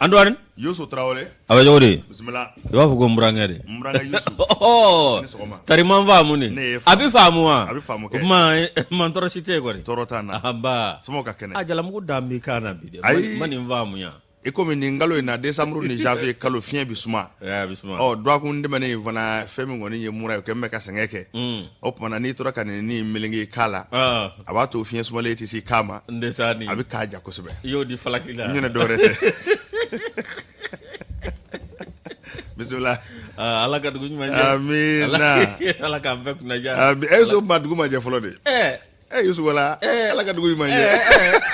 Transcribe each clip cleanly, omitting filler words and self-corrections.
Antoine Yusu Tarawele a bɛ cogo di bisimila i b'a fɔ ko n burankɛ de n burankɛ Yusu ni sɔgɔma tari ma faamu ne ye a bɛ faamu wa a bɛ faamu kɛ o tuma man tɔɔrɔ si tɛ yen kɔni tɔɔrɔ t'an na anba somɔgɔw ka kɛnɛ a jalamugu da b'i kan na bi dɛ ayi ma nin faamu yan i komi nin kalo in na décembre ni janvier kalo fiɲɛ bɛ suma a bɛ suma ɔ dɔgɔkun tɛmɛnen in fana fɛn min kɔni ye mura ye o kɛlen bɛ ka sɛgɛn kɛ o tuma na n'i tora ka nin ni melenge i kan la a b'a to fiɲɛ sumalen tɛ se i kan ma a bɛ k'a ja kosɛbɛ i y'o di falaki la n ɲinɛ dɔwɛrɛ tɛ bisimila ala ka dugu ɲuman jɛ amiina ala k'an bɛɛ kunna diya e so ma dugu ma jɛ fɔlɔ de ɛ Yusu wala ala ka dugu ɲuman jɛ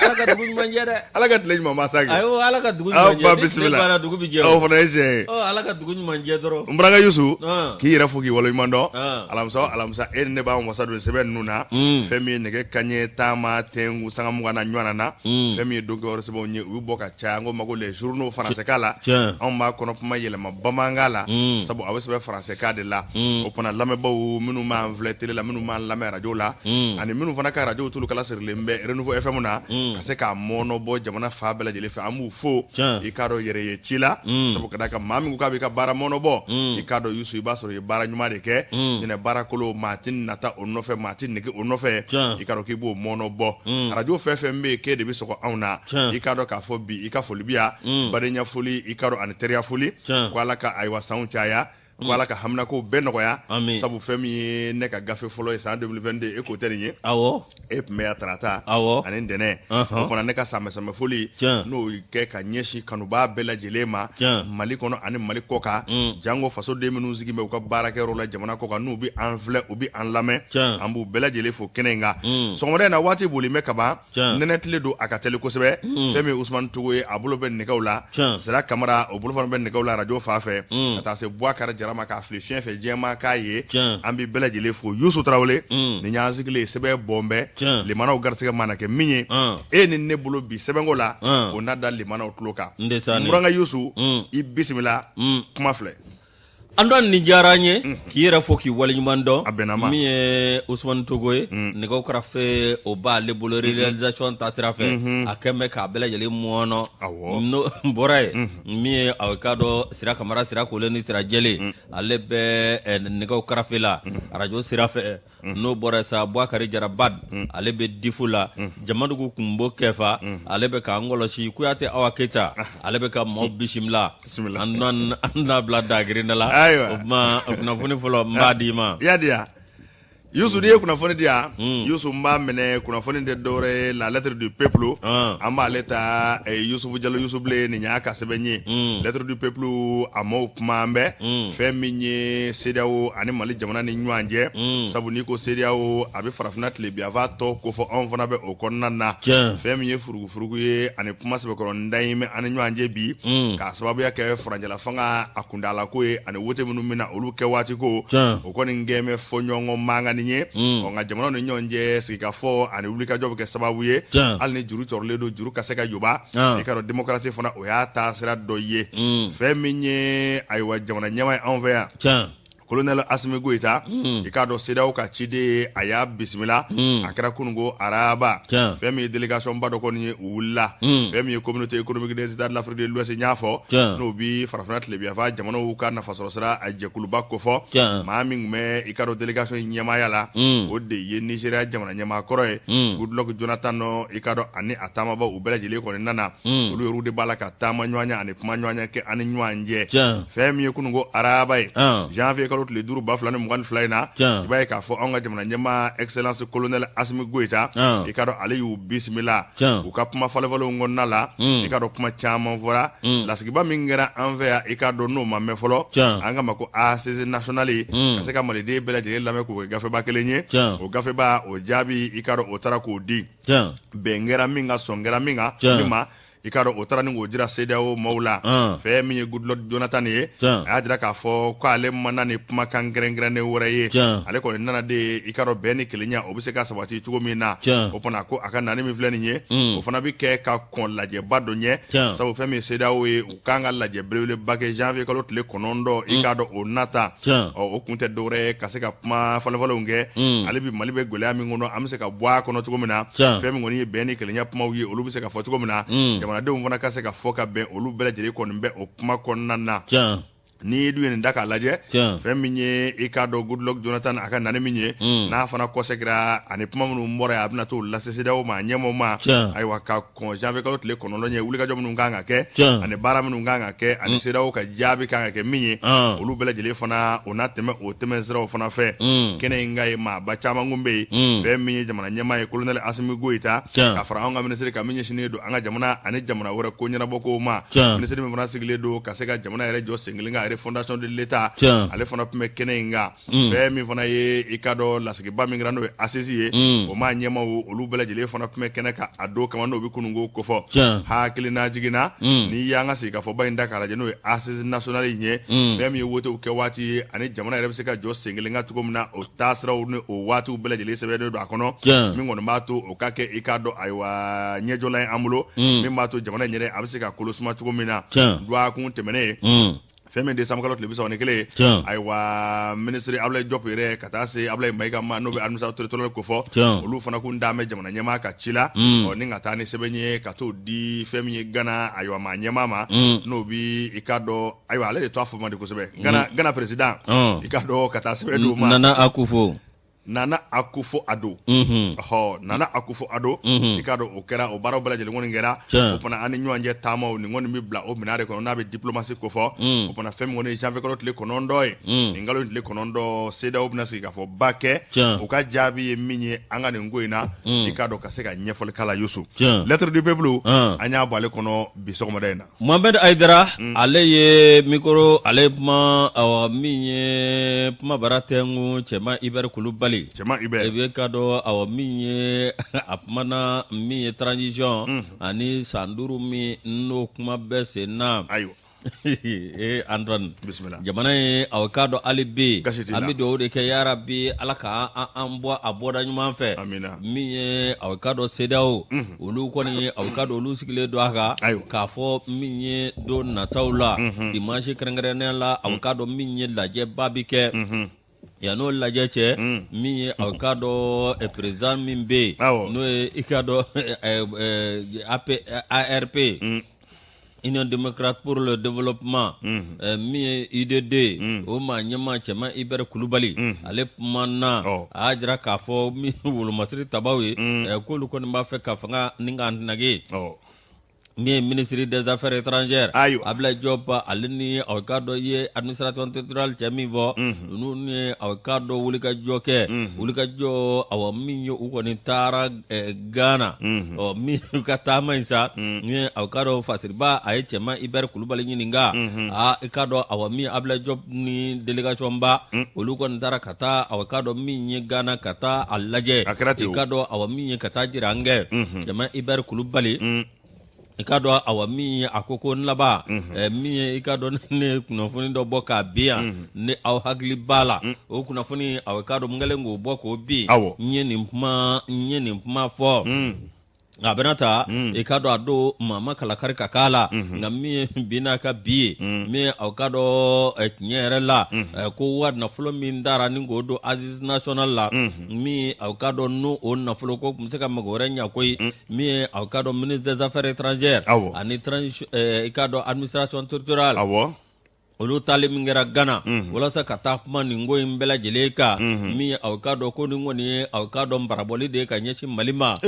ala ka dugu ɲuman jɛ dɛ ala ka tile ɲuman masa kɛ ayiwa ala ka dugu ɲuman jɛ ni tile banna dugu bɛ jɛ o fana ye tiɲɛ ye ala ka dugu ɲuman jɛ dɔrɔn n burankɛ Yusu k'i yɛrɛ fo k'i waleɲuman dɔn alamisa o alamisa e ni ne b'an wasa don sɛbɛn ninnu na fɛn min ye nɛgɛ kanɲɛ 10 ma tɛnku sanga 20 na ɲɔgɔn na fɛn min ye don kibaru sɛbɛnw ye u bɛ bɔ ka caya an ko ma ko les journaux faransɛkan la anw b'a kɔnɔ kuma yɛlɛma bamanankan la sabu a bɛ sɛbɛn faransɛkan de la o fana lamɛnbaaw minnu b'an filɛ télé la minnu b'an lamɛn arajo la ani minnu fana ka arajo tulukala sirilen bɛ Renouveau FM na ka se k'a mɔɔnɔbɔ jamana fan bɛɛ lajɛlen fɛ an b'u fo i k'a dɔn yɛrɛ ye ci la sabu ka d'a kan maa min ko k'a b'i ka baara mɔɔnɔbɔ i k'a dɔn Yusu i b'a sɔrɔ i ye baara ɲuman de kɛ ɲinɛ baara kolon maa tɛ nata o nɔfɛ maa tɛ nege o nɔfɛ i k'a dɔn k'i b'o mɔɔnɔbɔ arajo fɛn fɛn bɛ yen k'e de bɛ sɔgɔ anw na i k'a dɔn k'a fɔ bi i ka foli bi yan badenya foli i k'a dɔn ani teriya foli ko ala ka ayiwa sanw caya ko ala ka haminakow bɛɛ nɔgɔya sabu fɛn min ye ne ka gafe fɔlɔ ye san 2022 e k'o tɛ nin ye e tun bɛ yan tarata ani ntɛnɛn o fana ne ka sanbɛ foli n'o kɛ ka ɲɛsin kanubaa bɛɛ lajɛlen ma mali kɔnɔ ani mali kɔkan janko fasoden minnu sigi bɛ u ka baarakɛyɔrɔ la jamana kɔkan n'u bɛ an filɛ u bɛ an lamɛn an b'u bɛɛ lajɛlen fo kɛnɛ in kan sɔgɔmada in na waati boli bɛ kaban nɛnɛ tile don a ka teli kosɛbɛ fɛn min Usumani Togo ye a bolo bɛ nɛgɛw la Sira Kamara o bolo fana bɛ nɛgɛw la arajo fan fɛ ka taa se Buwakari Jara ma k'a fili fiɲɛ fɛ diɲɛmaa k'a ye an bɛ bɛɛ lajɛlen fo Yusu Tarawele nin y'an sigilen ye sɛbɛn bɔn bɛɛ limanaw garisɛgɛ mana kɛ min ye e ni ne bolo bi sɛbɛnko la o na da limanaw tulo kan n burankɛ Yusu i bisimila kuma filɛ Antoine nin diyara n ye k'i yɛrɛ fo k'i waleɲuman dɔn A bɛnna ma. min ye Usumani Togo ye nɛgɛw karafe o b'ale bolo réalisation taasira fɛ a kɛn bɛ k'a bɛɛ lajɛlen mɔɔnɔ Awɔ. n'o bɔra yen min ye aw k'a dɔn Sira Kamara Sira kolen ni Sira jɛlen ale bɛ nɛgɛw karafe la arajo sira fɛ n'o bɔra sa Bubakari Jara Bad ale bɛ difu la Jamadugu Kunbo Kɛfa ale bɛ k'an kɔlɔsi Kuyate Awa Keyita ale bɛ ka maaw bisimila an n'a bila dagirinda la Ayiwa. O tuma kunnafoni fɔlɔ n b'a d'i ma i y'a di yan Yusu n'i ye kunnafoni di yan Yusu n b'a minɛ kunnafoni tɛ dɔwɛrɛ ye la lettre du peuple an b'ale ta Yusufu Jalo Yusu Bilen nin y'a ka sɛbɛn ye lettre du peuple a maaw kuma an bɛɛ fɛn min ye CEDEAO ani Mali jamana ni ɲɔgɔn cɛ sabu n'i ko CEDEAO a bɛ farafinna tilebinyanfan tɔ kofɔ anw fana bɛ o kɔnɔna na fɛn min ye furugufurugu ye ani kuma sɛbɛkɔrɔ daɲi bɛ an ni ɲɔgɔn cɛ bi k'a sababuya kɛ furancɛla fanga a kundalako ye ani wote minnu bɛ na olu kɛ waati ko o kɔni kɛn bɛ fɔɲɔgɔnkɔ mankanni ye nka jamanaw ni ɲɔgɔn cɛ sigikafɔ ani wulikajɔ bɛ kɛ sababu ye hali ni juru cɔrɔlen don juru ka se ka yoba i k'a dɔn démocratie fana o y'a taasira dɔ ye fɛn min ye ayiwa jamana ɲɛmaa ye anw fɛ yan colonel Asimi Goyita i k'a dɔn CEDEAO ka ciden ye a y'a bisimila a kɛra kununko araba fɛn min ye délégation ba dɔ kɔni ye u wulila fɛn min ye communauté économique des États de l'Afrique de l'Ouest n y'a fɔ n'o bi farafinna tilebinyanfan jamanaw ka nafasɔrɔsira a jɛkuluba kofɔ maa min tun bɛ i k'a dɔn délégation in ɲɛmaaya la o de ye Nigéria jamana ɲɛmaa kɔrɔ ye Goodluck Jonathan i k'a dɔn ani a taamabaw u bɛɛ lajɛlen kɔni nana olu yɛrɛw de b'a la ka taama ɲɔgɔnya ani kuma ɲɔgɔnya kɛ an ni ɲɔgɔn cɛ fɛn min ye kununko araba ye janvier kalo tile 5 2022 in na i b'a ye k'a fɔ anw ka jamana ɲɛmaa excellence colonel Asimi Goyita i k'a dɔn ale y'u bisimila u ka kuma falenfalenw kɔnɔna la i k'a dɔn kuma caman fɔra lasigiba min kɛra an fɛ yan i k'a dɔn n'o ma mɛn fɔlɔ an k'a ma ko assise nationale ka se ka maliden bɛɛ lajɛlen lamɛn k'o kɛ gafeba kelen ye o gafeba o jaabi i k'a dɔn o taara k'o di bɛn kɛra min kan sɔn kɛra min kan min ma i k'a dɔn o taara ni k'o jira CEDEAO maaw la fɛn min ye Goodluck Jonathan ye a y'a jira k'a fɔ ko ale ma na ni kumakan kɛrɛnkɛrɛnnen wɛrɛ ye ale kɔni nana de i k'a dɔn bɛn ni kelenya o bɛ se ka sabati cogo min na o fana ko a ka nani min filɛ nin ye o fana bɛ kɛ ka kɔn lajɛba dɔ ɲɛ sabu fɛn min ye CEDEAO ye u kan ka lajɛ belebeleba kɛ janvier kalo tile 9 i k'a dɔn o nata ɔ o kun tɛ dɔwɛrɛ ye ka se ka kuma falenfalenw kɛ hali bi Mali bɛ gɛlɛya min kɔnɔ an bɛ se ka bɔ a kɔnɔ cogo min na fɛn min kɔni ye bɛn ni kelenya kumaw ye olu bɛ se ka fɔ cogo min na jamana Jamanadenw fana ka se ka fɔ ka bɛn, olu bɛɛ lajɛlen kɔni bɛ o kuma kɔnɔna na. N'i dun ye nin da k'a lajɛ, fɛn min ye i k'a dɔn Goodluck Jonathan a ka nani min ye, n'a fana kɔsegira ani kuma minnu bɔra yen, a bɛna t'o lase CEDEAO ma ɲɛmɔgɔ ma. Ayiwa, ka kɔn janvier kalo tile 9 ɲɛ, wulikajɔ minnu kan ka kɛ ani baara minnu kan ka kɛ ani CEDEAO ka jaabi kan ka kɛ min ye, olu bɛɛ lajɛlen fana o na tɛmɛ o tɛmɛ siraw fana fɛ. Kɛnɛ in kan yen, maaba caman kun bɛ yen. Fɛn min ye jamana ɲɛmaa ye, colonel Asimi Goyita, ka fara anw ka minisiri kan min ɲɛsinnen don an ka jamana ani jamana wɛrɛ ko ɲɛnabɔkow ma, minisiri min fana sigilen don ka se ka jamana yɛrɛ jɔ sen kelen kan, refondation de l'État, ale fana tun bɛ kɛnɛ in kan. Fɛn min fana ye i k'a dɔn lasigiba min kɛra, n'o ye assises ye, o maa ɲɛmaaw, olu bɛɛ lajɛlen fana tun bɛ kɛnɛ kan a don kama, n'o bɛ kununko kofɔ. Hakilina jiginna, n'i y'an ka sigikafɔba in da k'a lajɛ, n'o ye assise nationale in ye, fɛn min ye wotew kɛ waati ye ani jamana yɛrɛ bɛ se ka jɔ sen kelen kan cogo min na, o taasiraw ni o waatiw bɛɛ lajɛlen sɛbɛnnen don a kɔnɔ, min kɔni b'a to o ka kɛ i k'a dɔn ayiwa ɲɛjɔlan ye an bolo, min b'a to jamana in yɛrɛ a bɛ se ka kolo suma cogo min na. Dɔgɔkun tɛmɛnen, fɛn min décembre kalo tile 31 ye, ayiwa, minisiri Abulayi Jɔpu yɛrɛ ka taa se Abulayi Mayiga ma, n'o bɛ administration territoriale kofɔ, olu fana kun dalen bɛ jamana ɲɛmaa ka ci la, ɔ ni ka taa ni sɛbɛn ye ka t'o di fɛn min ye Gana ayiwa maa ɲɛmaa ma, n'o bi i k'a dɔn ayiwa ale de tɔgɔ fɔ man di kosɛbɛ, Gana président, i k'a dɔn ka taa sɛbɛn d'o ma. Nana Akufo. Nana Akufo Addo. Ɔhɔ, Nana Akufo Addo, i k'a dɔn o kɛra, o baaraw bɛɛ lajɛlen kɔni kɛra. O fana an ni ɲɔgɔn cɛ taamaw nin kɔni bɛ bila o minɛn de kɔnɔ n'a bɛ diplomatie kofɔ. O fana fɛn min kɔni ye janvier kalo tile 9 ye, nin kalo in tile 9, CEDEAO bɛna sigikafɔba kɛ. U ka jaabi ye min ye an ka nin ko in na, i k'a dɔn ka se ka ɲɛfɔli k'a la. Yusu, Lettre du peuple, an y'a bɔ ale kɔnɔ bi sɔgɔmada in na. Mohamed Aidara, ale ye micro, ale kuma, awa, min ye kuma bara tɛnku Cɛma Ibɛri Kulubali. Cɛma Ibɛri. I bɛ k'a dɔn, awa, min ye a kumana min ye transition ani san 5 min n'o kuma bɛ sen na. Ayiwa. Ee Antoine. Bisimila. Jamana ye, aw k'a dɔn hali bi, Gasi t'i la. an bɛ dugawu de kɛ yarabi Ala ka an bɔ a bɔda ɲuman fɛ. Amina. Min ye aw k'a dɔn CEDEAO, olu kɔni, aw k'a dɔn olu sigilen don a kan Ayiwa. k'a fɔ min ye don nataw la, dimanche kɛrɛnkɛrɛnnenya la, aw k'a dɔn min ye lajɛba bi kɛ. Yan'o lajɛ cɛ, min ye aw k'a dɔn président min bɛ yen, n'o ye i k'a dɔn ARP, Union démocrate pour le développement, min ye UDD, o maa ɲɛmaa Cɛma Ibɛri Kulubali, ale kumana, a y'a jira k'a fɔ min wolomasiri tabaw ye, k'olu kɔni b'a fɛ ka fanga ni k'a nage. Min ye ministre des affaires étrangères, Ayiwa. Ablaye Diop, ale ni aw k'a dɔn ye administration territoriale cɛ min fɔ, ninnu ni aw k'a dɔn wulikajɔ kɛ, wulikajɔ, awa, min ye u kɔni taara Ghana. Ɔ min u ka taama in sa, min ye aw k'a dɔn Fasiriba, a ye Cɛma Ibɛri Kulubali ɲininka, aa, i k'a dɔn, awa, min Ablaye Diop ni délégation ba, olu kɔni taara ka taa aw k'a dɔn min ye Ghana ka taa a lajɛ. A kɛra ten I o. k'a dɔn, awa, min ye ka taa jira an kɛ Cɛma Ibɛri Kulubali, i k'a dɔn, awa, min ye a ko ko n laban, min ye i k'a dɔn ne ye kunnafoni dɔ bɔ k'a bin yan, ni aw hakili b'a la, o kunnafoni, aw k'a dɔn n kɛlen k'o bɔ k'o bin, n ye nin kuma fɔ. A bɛna ta, i k'a dɔn a don maa ma kalakari ka k'a la, nka min ye bi n'a ka bi ye, min ye aw k'a dɔn tiɲɛ yɛrɛ la, ko wa nafolo min taara ni k'o don assise nationale la, min aw k'a dɔn n'o o nafolo ko tun bɛ se ka mago wɛrɛ ɲɛ koyi, min ye aw k'a dɔn ministre des affaires étrangères ani i k'a dɔn administration territoriale, olu taali min kɛra Gana walasa ka taa kuma nin ko in bɛɛ lajɛlen kan, min ye aw k'a dɔn ko nin kɔni ye aw k'a dɔn barabɔli de ye ka ɲɛsin Mali ma,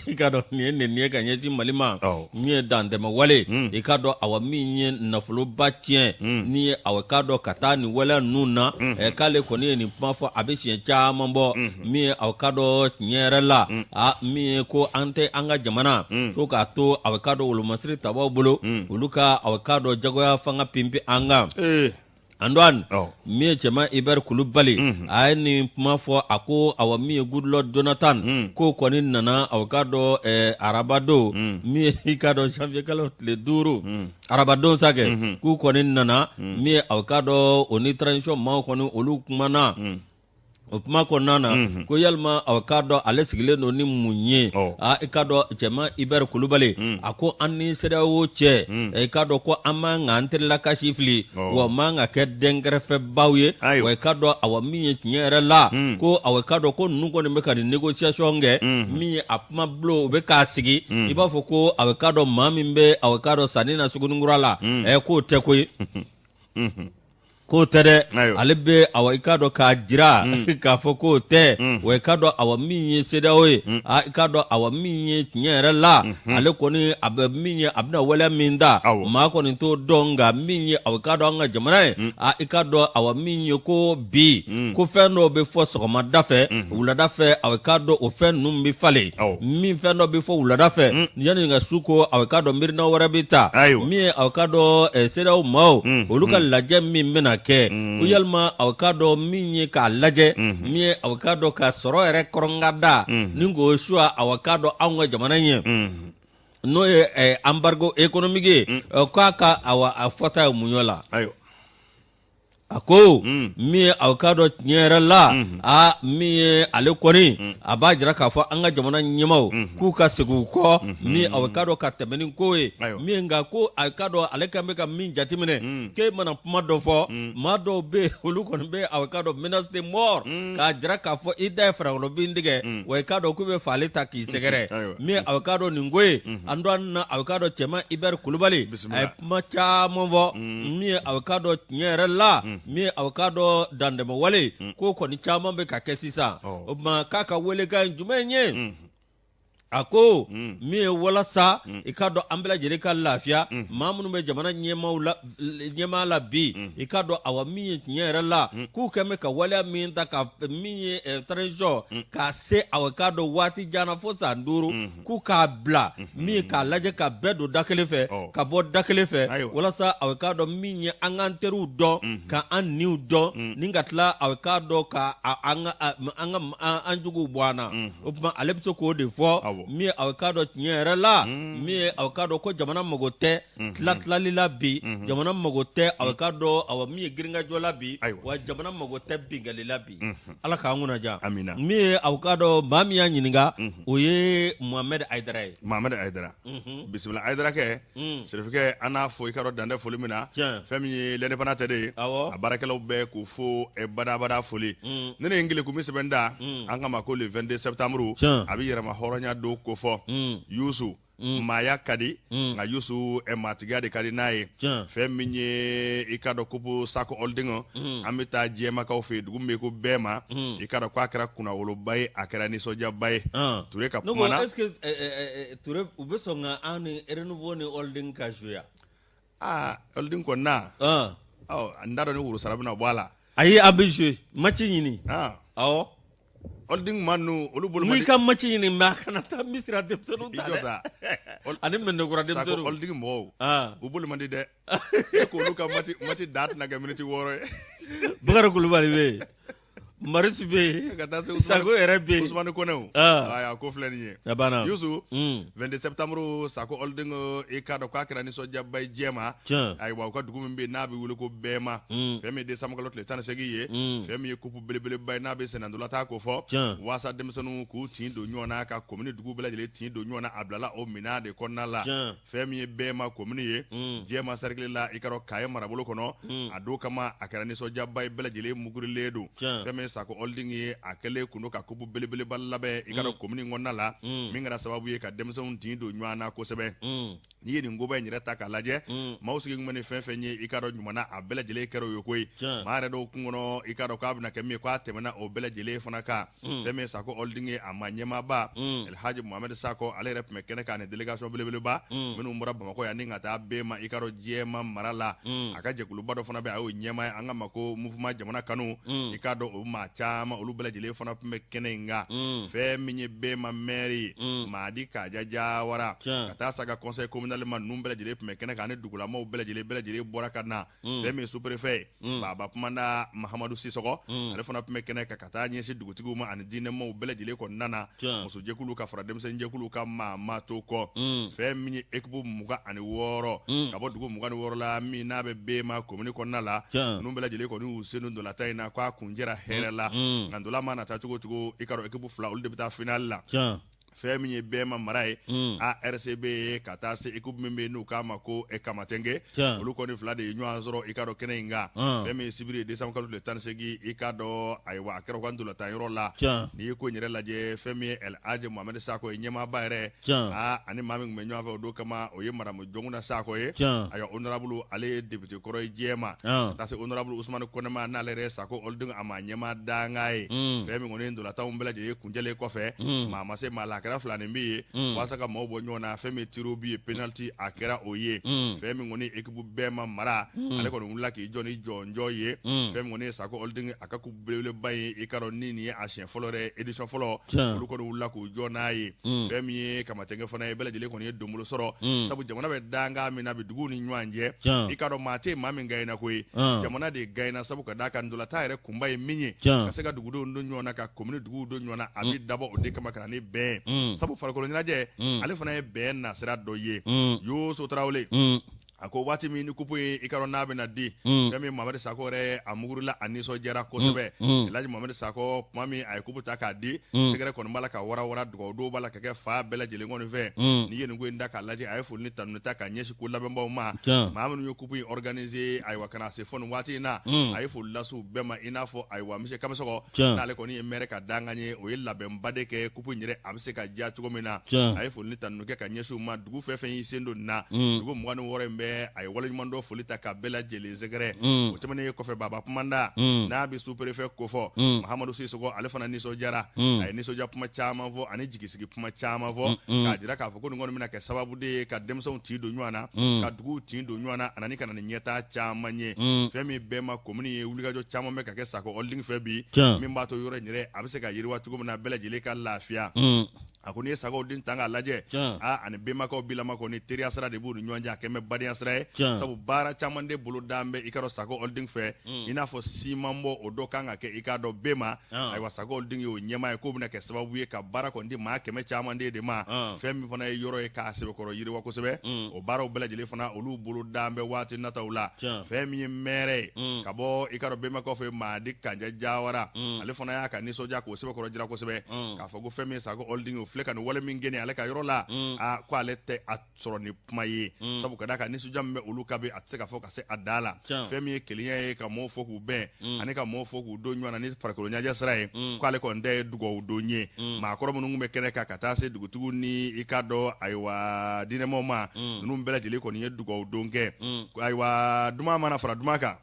i k'a dɔn nin ye nɛni ye ka ɲɛsin Mali ma, min ye dantɛmɛ wale, i k'a dɔn, awa, min ye nafoloba tiɲɛ ni ye aw k'a dɔn ka taa nin waleya ninnu na, k'ale kɔni ye nin kuma fɔ a bɛ siɲɛ caman bɔ, min ye aw k'a dɔn tiɲɛ yɛrɛ la, a min ye ko an tɛ an ka jamana ko k'a to aw k'a dɔn wolomasiri tabaw bolo, olu ka aw k'a dɔn jagoya fanga pinpin an kan. Antoine, min ye Cɛma Ibɛri Kulubali, a ye nin kuma fɔ, a ko, awa, min ye Goodluck Jonathan, k'o kɔni nana aw k'a dɔn arabadon, min ye i k'a dɔn janvier kalo tile 5, arabadon sa kɛ, k'u kɔni nana, min ye aw k'a dɔn o ni transition maaw kɔni olu kumana. O kuma kɔnɔna na ko yalima aw k'a dɔn ale sigilen don ni mun ye aa i k'a dɔn cɛman Ibɛri Kulubali a ko an ni CEDEAO cɛ i k'a dɔn ko an man k'an terilakasi fili wa man ka kɛ dɛnkɛrɛfɛbaw ye wa i k'a dɔn awa min ye tiɲɛ yɛrɛ la ko aw k'a dɔn ko ninnu kɔni bɛ ka nin négociation kɛ min ye a kuma bulon u bɛ k'a sigi i b'a fɔ ko aw k'a dɔn maa min bɛ aw k'a dɔn sanni na Suguninkura la k'o tɛ koyi. K'o tɛ dɛ ale bɛ awa i k'a dɔn k'a jira k'a fɔ k'o tɛ wa i k'a dɔn awa min ye CEDEAO ye i k'a dɔn awa min ye tiɲɛ yɛrɛ la ale kɔni a bɛ min ye a bɛna waleya min ta maa kɔni t'o dɔn nka min ye aw k'a dɔn an ka jamana ye i k'a dɔn awa min ye ko bi ko fɛn dɔw bɛ fɔ sɔgɔmada fɛ wulada fɛ aw k'a dɔn o fɛn ninnu bɛ falen min fɛn dɔ bɛ fɔ wulada fɛ yanni ka su ko aw k'a dɔn miirina wɛrɛ bɛ ta min ye aw k'a dɔn CEDEAO maaw olu ka lajɛ min bɛna kɛ ko yalima aw k'a dɔn min ye k'a lajɛ min ye aw k'a dɔn ka sɔrɔ yɛrɛ kɔrɔnkada ni k'o suwa aw k'a dɔn anw ka jamana ɲɛ n'o ye embargo économique ye k'a ka a fɔta ye mun ye la. A ko min ye aw k'a dɔn tiɲɛ yɛrɛ la aa min ye ale kɔni a b'a jira k'a fɔ an ka jamana ɲɛmaaw k'u ka segin u kɔ min aw k'a dɔn ka tɛmɛ ni ko ye min nka ko a k'a dɔn ale kan bɛ ka min jateminɛ k'e mana kuma dɔ fɔ maa dɔw bɛ yen olu kɔni bɛ aw k'a dɔn menace de mort k'a jira k'a fɔ i da ye farakɔrɔbin tigɛ wa i k'a dɔn k'u bɛ faali ta k'i sɛgɛrɛ min aw k'a dɔn nin ko ye an don na aw k'a dɔn cɛman Ibɛri Kulubali a ye kuma caman fɔ min ye aw k'a dɔn tiɲɛ yɛrɛ la min ye aw k'a dɔn dantɛmɛwale ko kɔni caman bɛ ka kɛ sisan o tuma k'a ka welekan ye jumɛn ye a ko min ye walasa i k'a dɔn an bɛɛ lajɛlen ka lafiya maa minnu bɛ jamana ɲɛmaa la bi i k'a dɔn awa min ye tiɲɛ yɛrɛ la k'u kɛn bɛ ka waleya min ta ka min ye transition k'a se aw k'a dɔn waati jan na fo san 5 k'u k'a bila min ye k'a lajɛ ka bɛɛ don da kelen fɛ ka bɔ da kelen fɛ walasa aw k'a dɔn min ye an k'an teriw dɔn ka an niw dɔn ni ka tila aw k'a dɔn ka an ka an juguw bɔ an na o tuma ale bɛ se k'o de fɔ min ye aw k'a dɔn tiɲɛ yɛrɛ la min ye aw k'a dɔn ko jamana mago tɛ tila tilali la bi jamana mago tɛ aw k'a dɔn awa min ye girinkajɔ la bi wa jamana mago tɛ binkanni la bi Ala k'an kunna diya amina min ye aw k'a dɔn maa min y'a ɲininka o ye Mohamed Hayidara ye Mohamed Hayidara bisimila Hayidara kɛ sirifikɛ an n'a fo i k'a dɔn dan tɛ foli min na fɛn min ye l'Indépendant de ye a baarakɛlaw bɛɛ k'u fo badabada foli ne ne ye n keleku min sɛbɛn da an k'a ma ko le 22 septembre a bɛ yɛrɛma hɔrɔnya don kofɔ Yusu maaya ka di nka Yusu maatigiya de ka di n'a ye fɛn min ye i k'a dɔn coupe Sako Holding an bɛ taa jɛmakaw fɛ yen dugu min bɛ ko Bɛma i k'a dɔn k'a kɛra kunnawoloba ye a kɛra nisɔndiyaba ye Ture ka kuma na est-ce que Ture u bɛ sɔn ka an ni Renouveau ni Holding ka jouer aa Holding kɔni na n t'a dɔn ni worosara bɛna bɔ a la ayi an bɛ jouer match ɲini awɔ Holding maa ninnu olu bolo man di i ka match ɲini mais a kana taa Misira denmisɛnninw ta i jɔ sa ani Mɛndekura denmisɛnninw Sako Holding mɔgɔw u bolo man di dɛ e k'olu ka match da tɛna kɛ miniti 6 ye Bakari Kulubali bɛ yen Marisi bɛ yen ka taa se Sako yɛrɛ bɛ yen Usumani Kɔnɛw ayi a ko filɛ nin ye a banna Yusu 22 septembre Sako Holding i k'a dɔn k'a kɛra nisɔndiyaba ye jɛma ayiwa u ka dugu min bɛ yen n'a bɛ wele ko Bɛma fɛn min ye décembre kalo tile 18 ye fɛn min ye coupe belebeleba ye n'a bɛ sennantolatan kofɔ waasa denmisɛnninw k'u tin don ɲɔgɔn na ka komini dugu bɛɛ lajɛlen tin don ɲɔgɔn na a bilala o minɛn de kɔnɔna la fɛn min ye Bɛma komini ye Jɛma cercle la i k'a dɔn Kaye marabolo kɔnɔ a don kama a kɛra nisɔndiyaba ye bɛɛ lajɛlen mugurilen don fɛn min ye Sako Holding ye a kɛlen kun don ka coupe belebeleba labɛn i k'a dɔn komini kɔnɔna la min kɛra sababu ye ka denmisɛnw tin don ɲɔgɔn na kosɛbɛ n'i ye nin koba in yɛrɛ ta k'a lajɛ maaw sigi kun bɛ ni fɛn fɛn ye i k'a dɔn ɲuman na a bɛɛ lajɛlen kɛra o ye koyi maa yɛrɛ dɔw kun kɔnɔ i k'a dɔn k'a bɛna kɛ min ye k'a tɛmɛna o bɛɛ lajɛlen fana kan fɛn min ye Sako Holding ye a ma ɲɛmaaba Alhaji Mohamed Sako ale yɛrɛ tun bɛ kɛnɛ kan ni délégation belebeleba minnu bɔra Bamakɔ yan ni ka taa Bɛma i k'a dɔn Jɛma mara la a ka jɛkuluba dɔ fana bɛ a y'o ɲɛmaa ye an k'a ma ko mouvement jamana kanu i k'a dɔn o maa caman olu bɛɛ lajɛlen fana tun bɛ kɛnɛ in kan fɛn min ye Bɛma maire ye Madi Kaja Jawara ka taa s'a ka conseil communal ma ninnu bɛɛ lajɛlen tun bɛ kɛnɛ kan ani dugulamaw bɛɛ lajɛlen bɔra ka na fɛn min ye sous-préfet ye Baba Kumanda Mahamadu Sisɔgɔ ale fana tun bɛ kɛnɛ kan ka taa ɲɛsin dugutigiw ma ani diinɛmaw bɛɛ lajɛlen kɔnɔna na musojɛkulu ka fara denmisɛnninjɛkulu ka maa ma to kɔ fɛn min ye équipe 26 ka bɔ dugu 26 la min n'a bɛ Bɛma komini kɔnɔna la ninnu bɛɛ lajɛlen kɔni y'u sen don ntolatan in na k'a kuncɛra hɛrɛ yɛrɛ la nka ntola mana taa cogo cogo i k'a dɔn équipe fila olu de bɛ taa finale la. Fɛn min ye Bɛma mara ye, ARCB ye, ka taa se équipe min bɛ yen n'u k'a ma ko Kamatɛnke, olu kɔni fila de ye ɲɔgɔn sɔrɔ i k'a dɔn kɛnɛ in kan. Fɛn min ye sibiri ye, décembre kalo tile 18, i k'a dɔn, ayiwa, a kɛra u ka ntolatan yɔrɔ la. N'i ye ko in yɛrɛ lajɛ, fɛn min ye El Hadj Mohamed Sakɔ ye, ɲɛmaaba yɛrɛ, ani maa min tun bɛ ɲɔgɔn fɛ o don kama, o ye madame Jɔnkunda Sakɔ ye. Ayiwa, honorable, ale ye député kɔrɔ ye jɛma, ka taa se honorable Usumani Kɔnɛ ma, n'ale yɛrɛ ye Sakɔ Holding a ma ɲɛmaa dankan ye. Fɛn min kɔni ye ntolatanw bɛɛ lajɛlen kuncɛlen kɔfɛ, maa ma se maa la, a kɛra filanin bi ye walasa ka maaw bɔ ɲɔgɔn na. Fɛn min tir au but ye, penalty, a kɛra o ye. Fɛn min kɔni équipe Bɛma mara, ale kɔni wulila k'i jɔ ni jɔnjɔ ye. Fɛn min kɔni ye Sakɔ Holding a ka coupe belebeleba ye, i k'a dɔn ni nin ye a siɲɛ fɔlɔ yɛrɛ, édition fɔlɔ, olu kɔni wulila k'u jɔ n'a ye. Fɛn min ye Kamatɛnkɛ fana ye, bɛɛ lajɛlen kɔni ye donbolo sɔrɔ, sabu jamana bɛ dankan min na bi duguw ni ɲɔgɔn cɛ, i k'a dɔn maa tɛ maa min gagné ko ye, jamana de gagné, sabu ka d'a kan ntolatan yɛrɛ kunba ye min ye, ka se ka dugudenw don ɲɔgɔn na, ka komini duguw don ɲɔgɔn na, a bɛ dabɔ o de kama ka na ni bɛn ye, sabu farikolo ɲɛnajɛ ale fana ye bɛn nasira dɔ ye. Yusu Tarawele a ko waati min ni kupu ye, i k'a dɔn n'a bɛna di, fɛn min Mamadu Sakɔ yɛrɛ, a mugurila, a nisɔndiyara kosɛbɛ. Elhaji Mamadu Sakɔ, tuma min a ye kupu ta k'a di, tɛgɛrɛ kɔni b'a la ka warawara, dugawu dɔw b'a la ka kɛ fa bɛɛ lajɛlen kɔni fɛ. N'i ye nin ko in da k'a lajɛ, a ye foli ni tanuni ta ka ɲɛsin ko labɛnbaw ma, maa minnu ye kupu in organiser, ayiwa, ka na se fo nin waati in na. A ye foli lase u bɛɛ ma, i n'a fɔ, ayiwa, monsieur Kamisɔgɔ, n'ale kɔni ye maire ka dankan ye, o ye labɛnba de kɛ kupu in yɛrɛ a bɛ se ka diya cogo min na. A ye foli ni tanuni kɛ ka ɲɛsin u ma. Dugu fɛn fɛn y'i sen don nin na, dugu 26 in bɛɛ, a ye waleɲumandɔn foli ta ka bɛɛ lajɛlen sɛgɛrɛ. O tɛmɛnen kɔfɛ, Baba Kumanda, n'a bɛ sous-préfet kofɔ, Mahamadu Sisɔkɔ, ale fana nisɔndiyara. A ye nisɔndiya kuma caman fɔ ani jigisigi kuma caman fɔ, k'a jira k'a fɔ ko nin kɔni bɛna kɛ sababu de ye ka denmisɛnw tin don ɲɔgɔn na, ka duguw tin don ɲɔgɔn na, a nana ka na ni ɲɛtaa caman ye. Fɛn min Bɛma komini ye, wulikajɔ caman bɛ ka kɛ Sakɔ Holding fɛ bi, min b'a to yɔrɔ in yɛrɛ a bɛ se ka yiriwa cogo min na, bɛɛ lajɛlen ka lafiya. A ko n'i ye Sakɔ Holding ta k'a lajɛ, ani Bɛmakaw bilama kɔni, teriya sira de b'u ni ɲɔgɔn cɛ, a kɛlen bɛ badenya sira ye, sabu baara caman de bolo dan bɛ i k'a dɔn Sakɔ Holding fɛ, i n'a fɔ siman bɔ, o dɔ kan ka kɛ i k'a dɔn Bɛma. Ayiwa, Sakɔ Holding y'o ɲɛmaa ye, k'o bɛna kɛ sababu ye ka baara kɔni di maa 100 caman de ma. Fɛn min fana ye yɔrɔ ye k'a sɛbɛkɔrɔ yiriwa kosɛbɛ, o baaraw bɛɛ lajɛlen fana, olu bolo dan bɛ waati nataw la. Fɛn min ye maire ye ka bɔ i k'a dɔn Bɛmakaw fɛ, Madi Kanja Jawara, ale fana y'a ka nisɔndiya k'o sɛbɛkɔrɔ jira kosɛbɛ, k'a fɔ ko fɛn min ye Sakɔ Holding, o filɛ ka nin wale min kɛ ale ka yɔrɔ la, aa, ko ale tɛ a sɔrɔ ni kuma ye, sabu ka d'a kan nisɔndiya min bɛ olu kan bi, a tɛ se ka fɔ ka se a dan la. Fɛn min ye kelenya ye, ka mɔɔw fɔ k'u bɛn, ani ka mɔɔw fɔ k'u don ɲɔgɔn na ni farikolo ɲɛnajɛ sira ye, k'ale kɔni tɛ ye dugawu don ye. Maakɔrɔ minnu tun bɛ kɛnɛ kan, ka taa se dugutigiw ni i k'a dɔn, ayiwa, diinɛmaaw ma, ninnu bɛɛ lajɛlen kɔni ye dugawu don kɛ. Ayiwa, duman mana fara duman kan,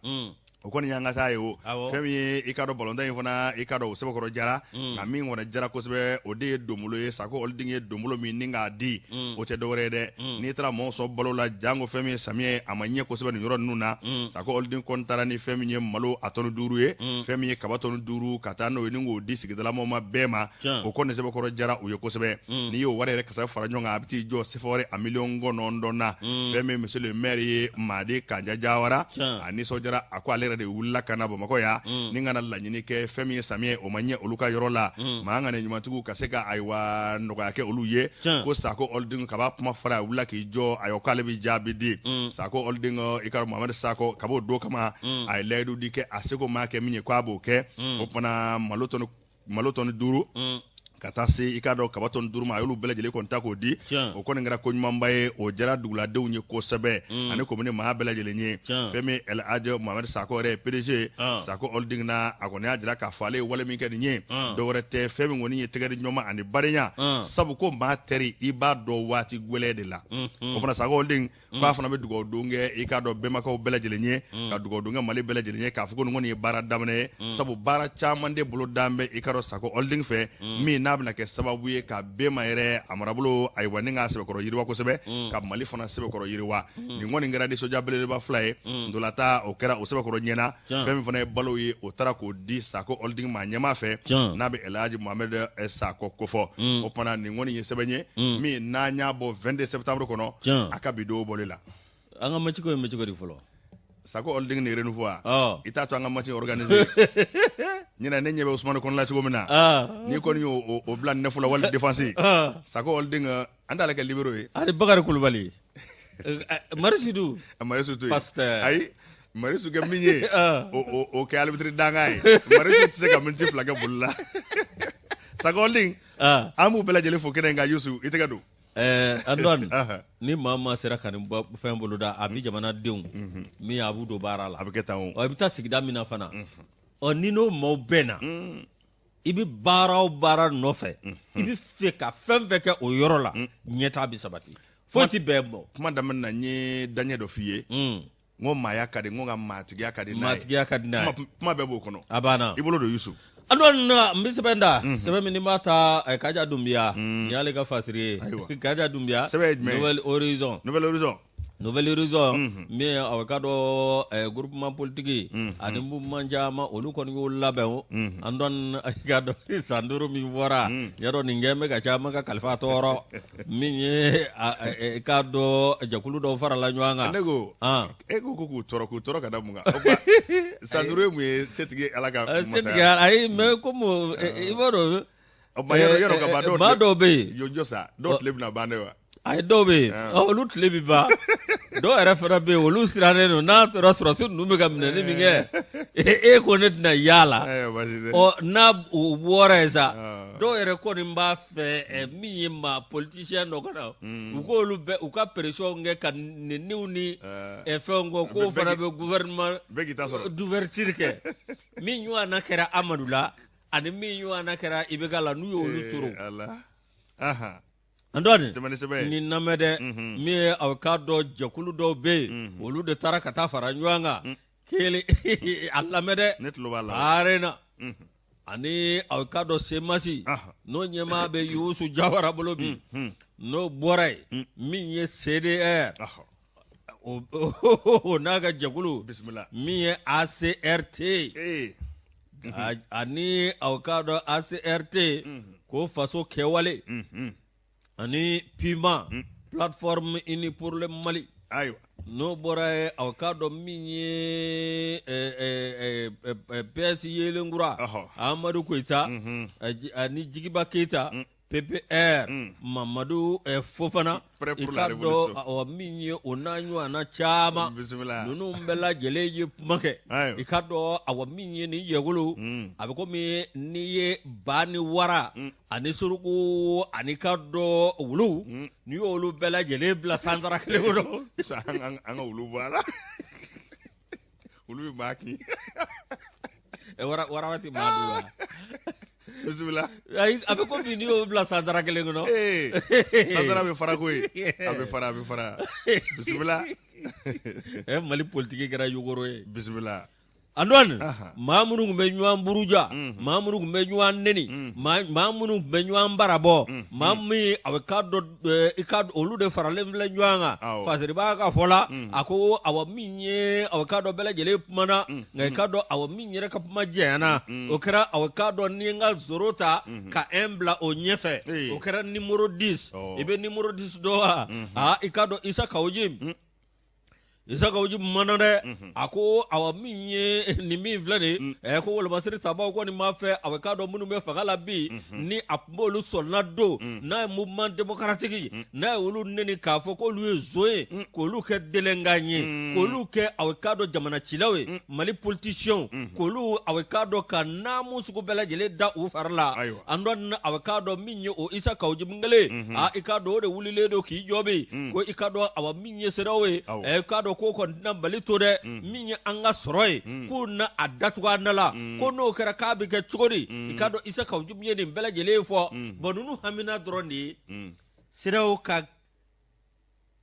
o kɔni y'an ka taa ye. O fɛn min ye i k'a dɔn balontan in fana, i k'a dɔn o sɛbɛkɔrɔ jara, nka min kɔni jara kosɛbɛ, o de ye donbolo ye. Sakɔ Holding ye donbolo min ni k'a di, o tɛ dɔwɛrɛ ye dɛ, n'i taara mɔgɔw sɔn balo la, janko fɛn min ye samiyɛ ye, a ma ɲɛ kosɛbɛ nin yɔrɔ ninnu na. Sakɔ Holding kɔni taara ni fɛn min ye malo a tɔni 5 ye, fɛn min ye kaba tɔni 5, ka taa n'o ye ni k'o di sigidalamɔgɔw ma bɛɛ ma. O kɔni sɛbɛkɔrɔ jara u ye kosɛbɛ. N'i y'o wari yɛrɛ kasa fara ɲɔgɔn kan, a bɛ t'i jɔ sefa wari a miliyɔn 9 na. Fɛn min monsieur le maire ye, Madi Kanja Jawara, a nisɔndiyara. A ko ale yɛrɛ de wulila ka na Bamakɔ yan ni ka na laɲini kɛ. Fɛn min ye samiyɛ, o ma ɲɛ olu ka yɔrɔ la, maa ŋaniya ɲumantigiw ka se ka, ayiwa, nɔgɔya kɛ olu ye. Ko Sakɔ Holding, kaba kuma fɔra, a wulila k'i jɔ, ayiwa, k'ale bɛ jaabi di. Sakɔ Holding, i ka Mohamed Sakɔ, kab'o don kama, a ye layidu di kɛ, a seko maa kɛ min ye, k'a b'o kɛ. O fana malo tɔni 5 ka taa se i k'a dɔn kaba tɔni 5 ma, a y'olu bɛɛ lajɛlen kɔni ta k'o di. O kɔni kɛra ko ɲumanba ye, o diyara duguladenw ye kosɛbɛ, ani komini maa bɛɛ lajɛlen ye. Fɛn min El Hadj Mohamed Sakɔ yɛrɛ ye, PDG Sakɔ Holding na, a kɔni y'a jira k'a fɔ ale ye wale min kɛ nin ye, dɔwɛrɛ tɛ, fɛn min kɔni ye tɛgɛ di ɲɔgɔn ma ani badenya, sabu ko maa teri, i b'a dɔn waati gɛlɛn de la. O fana Sakɔ Holding k'a fana bɛ dugawu don kɛ i k'a dɔn bɛnbakaw bɛɛ lajɛlen ye, ka dugawu don kɛ Mali bɛɛ lajɛlen ye, k'a fɔ ko nin kɔni ye baara daminɛ ye, sabu baara caman de bolo dan bɛ i k'a dɔn Sakɔ Holding fɛ, min n'a bɛna kɛ sababu ye ka Bɛma yɛrɛ a marabolo, ayiwa, ni k'a sɛbɛkɔrɔ yiriwa kosɛbɛ, ka Mali fana sɛbɛkɔrɔ yiriwa. Nin kɔni kɛra nisɔndiya belebeleba fila ye. Ntolatan o kɛra, o sɛbɛkɔrɔ ɲɛna. Fɛn min fana ye balo ye, o taara k'o di Sakɔ Holding maa ɲɛmaa fɛ, n'a bɛ El Hadj Mohamed Sakɔ kofɔ. O tuma nin kɔni ye sɛbɛn ye min n'an y'a bɔ 22 septembre kɔnɔ, a ka bi don bɔli la. An ka match ko in bɛ cogo di fɔlɔ? Sakɔ Holding ni Renouveau wa, i t'a to an ka match organiser ɲinɛ. Ne ɲɛ bɛ Usumani Kɔnɛ la cogo min na, n'i kɔni y'o o bila neuf la wali défense, Sakɔ Holding, an t'ale kɛ libéro ye. Ani Bakari Kulubali, Marisidou. Marisidou. Pasteur. Ayi. Marisu kɛ min ye o kɛ arbitre dankan ye. Marisu tɛ se ka miniti 2 kɛ boli la. Saka Holding, an b'u bɛɛ lajɛlen fo kɛnɛ in kan. Yusu, i tɛgɛ don. Antoine, ni maa maa sera ka nin fɛn boloda, a bɛ jamanadenw min a b'u don baara la. A bɛ kɛ tan o. Ɔ, i bɛ taa sigida min na fana, ɔ, ni n'o maaw bɛnna, i bɛ baara o baara nɔfɛ, i bɛ fɛ ka fɛn fɛn kɛ o yɔrɔ la, ɲɛtaa bɛ sabati, foyi tɛ bɛn bɔ. Kuma daminɛ na, n ye daɲɛ dɔ f'i ye. N ko maaya ka di, n ko nka maatigiya ka di n'a ye. Maatigiya ka di n'a ye. Kuma bɛɛ b'o kɔnɔ. A banna. I bolo don, Yusu. Antoine, n bɛ sɛbɛn da, sɛbɛn min ni n b'a ta Kaja Dunbiya, nin y'ale ka fasiri ye. Kaja Dunbiya. Sɛbɛn ye jumɛn ye? Nouvel Horizon. Nouvel Horizon. Nouvel Horizon, min ye a ka dɔn groupement politique ani mouvement caman, olu kɔni y'o labɛn o. Antoine, i ka dɔn san 5 min fɔra, y'a dɔn nin kɛn bɛ ka caman ka kalifa tɔɔrɔ. Min ye i k'a dɔn jɛkulu dɔw farala ɲɔgɔn kan. Ne ko, e ko k'u tɔɔrɔ, k'u tɔɔrɔ ka da mun kan? San 5 ye mun ye setigi Ala ka masaya? Setigi, ayi, mais comme i b'a dɔn. Yɔrɔ ka ban dɔw. Maa dɔw bɛ yen. Jɔ sa, dɔw tile bɛna ban dɛ wa? Ayi, dɔw bɛ yen, olu tile bɛ ban. Dɔw yɛrɛ fana bɛ yen, olu sirannen don n'a tora sɔrɔdasi ninnu bɛ ka minɛni min kɛ, e ko ne tɛna yaala. Ɔ, n'a o bɔra yen sa, dɔw yɛrɛ kɔni b'a fɛ min ye maa politicien dɔ ka na, u k'olu bɛɛ u ka pression kɛ ka neniw ni fɛnw kɔ, k'o fana bɛ gouvernement d'ouverture kɛ. Min ɲɔgɔnna kɛra Amadu la ani min ɲɔgɔnna kɛra IBK la, n'u y'olu toro. Antoine, nin lamɛn dɛ. Min ye aw k'a dɔn jɛkulu dɔw bɛ yen, olu de taara ka taa fara ɲɔgɔn kan kelen. A lamɛn dɛ. Ne tulo b'a la. ARENA ani aw k'a dɔn CMAS, n'o ɲɛmaa bɛ Yusu Jawara bolo bi, n'o bɔra yen, min ye CDR, o n'a ka jɛkulu, min ye ACRT ani aw k'a dɔn ACRT ko faso kɛwale ani PUMA, Plateforme Unie pour le Mali. Ayiwa. N'o bɔra yen, aw k'a dɔn min ye PS Yelenkura, Amadu Koyita ani Jigiba Keyita, PPR, Mamadu Fofana, i k'a dɔn min ye o n'a ɲɔgɔnna caman, ninnu bɛɛ lajɛlen ye kuma kɛ. I k'a dɔn awa min ye nin jɛkulu, a bɛ komi n'i ye ba ni wara ani suruku ani k'a dɔn wulu, n'i y'olu bɛɛ lajɛlen bila sansara kelen kɔnɔ. An ka wulu bɔ a la, wulu bɛ maa kin. Wara tɛ maa dun wa? Bisimila. Ayi, a bɛ komi n'i y'o bila sansara kelen kɔnɔ. Sansara bɛ fara koyi, a bɛ fara, a bɛ fara. Bisimila. Mali politiki kɛra yogoro ye. Bisimila. Antoine, maa minnu tun bɛ ɲɔgɔn buruja, maa minnu tun bɛ ɲɔgɔn neni, maa minnu tun bɛ ɲɔgɔn barabɔ, maa min a bɛ k'a dɔn i ka olu de faralen filɛ ɲɔgɔn kan. Fasiriba ka fɔ la, a ko awa min ye aw k'a dɔn bɛɛ lajɛlen kumana, nka i k'a dɔn awa min yɛrɛ ka kuma jɛyana, o kɛra aw k'a dɔn ni n ka zéro ta ka 1 bila o ɲɛfɛ, o kɛra numéro 10. I bɛ numéro 10 dɔn wa? Aa, i k'a dɔn Isa Kawu Jim. Isa Kawu Jim kumana dɛ. A ko awa min ye nin min filɛ nin ye, ko wolomasiri tabaw kɔni b'a fɛ a k'a dɔn minnu bɛ fanga la bi, ni a tun b'olu sɔnna don n'a ye mouvement démocratique, n'a ye olu neni k'a fɔ k'olu ye zon ye, k'olu kɛ délinquant ye, k'olu kɛ aw k'a dɔn jamana cilaw ye, Mali politiciens, k'olu aw k'a dɔn ka naamu sugu bɛɛ lajɛlen da u fari la. An dɔn aw k'a dɔn min ye o Isa Kawu Jim kelen, aa, i k'a dɔn o de wulilen don k'i jɔ bi, ko i k'a dɔn awa min ye CEDEAO ye, ɛ, k'a dɔn k'o kɔni tɛna Mali to dɛ, min ye an ka sɔrɔ ye, k'u na a datugu an da la, ko n'o kɛra k'a bɛ kɛ cogo di? I k'a dɔn Isa Kawu Jim ye nin bɛɛ lajɛlen fɔ. Bon, ninnu hamina dɔrɔn de ye CEDEAO ka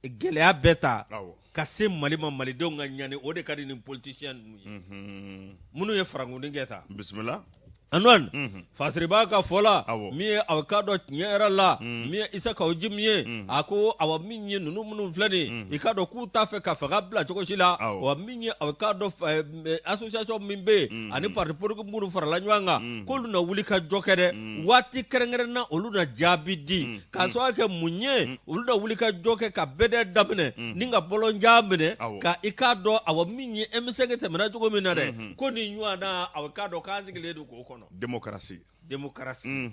gɛlɛya bɛɛ ta ka se Mali ma, malidenw ka ɲani, o de ka di nin politicien ninnu ye, minnu ye farankuni kɛ ta. Bisimila. Antoine, Fasiriba ka fɔ la, min ye aw k'a dɔn tiɲɛ yɛrɛ la, min ye Isa Kawu Jim ye, a ko awa min ye ninnu minnu filɛ nin, i k'a dɔn k'u t'a fɛ ka fanga bila cogo si la. Wa min ye aw k'a dɔn association min bɛ yen ani parti politique minnu farala ɲɔgɔn kan, k'olu na wuli ka jɔ kɛ dɛ. Waati kɛrɛnkɛrɛn na, olu na jaabi di. K'a sababu kɛ mun ye? Olu na wuli ka jɔ kɛ ka bɛdɛ daminɛ ni ka bɔlɔnjan minɛ ka i k'a dɔn awa min ye M5 tɛmɛna cogo min na dɛ, ko nin ɲɔgɔnna aw k'a dɔn k'an sigilen don k'o kɔnɔ. Démocratie. Démocratie.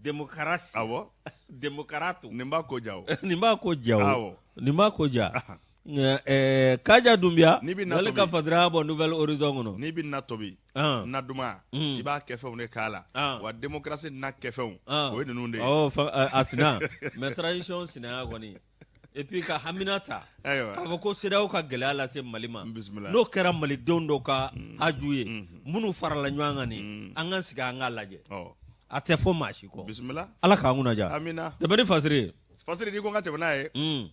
Démocratie. Awɔ. Démocrate. Nin b'a ko ja o. Nin b'a ko ja o. Awɔ. Nin b'a ko ja. Kaja Dunbiya N'i bɛ na ale tobi. ka fasiriya bɔ Nouvel Horizon kɔnɔ. N'i bɛ na tobi, na duman, i b'a kɛfɛnw de k'a la. Wa démocratie na kɛfɛnw, o ye ninnu de ye. Awɔ, a sina mais transition sinaya kɔni, et puis ka hamina ta Ayiwa. k'a fɔ ko CEDEAO ka gɛlɛya lase Mali ma. Bisimila. N'o kɛra malidenw dɔw ka haju ye, minnu farala ɲɔgɔn kan nin, an ka sigi an k'a lajɛ. A tɛ fɔ maa si kɔ. Bisimila. Ala k'an kunna diya. Amina. Tɛmɛ ni fasiri ye. Fasiri, n'i ko n ka tɛmɛ n'a ye,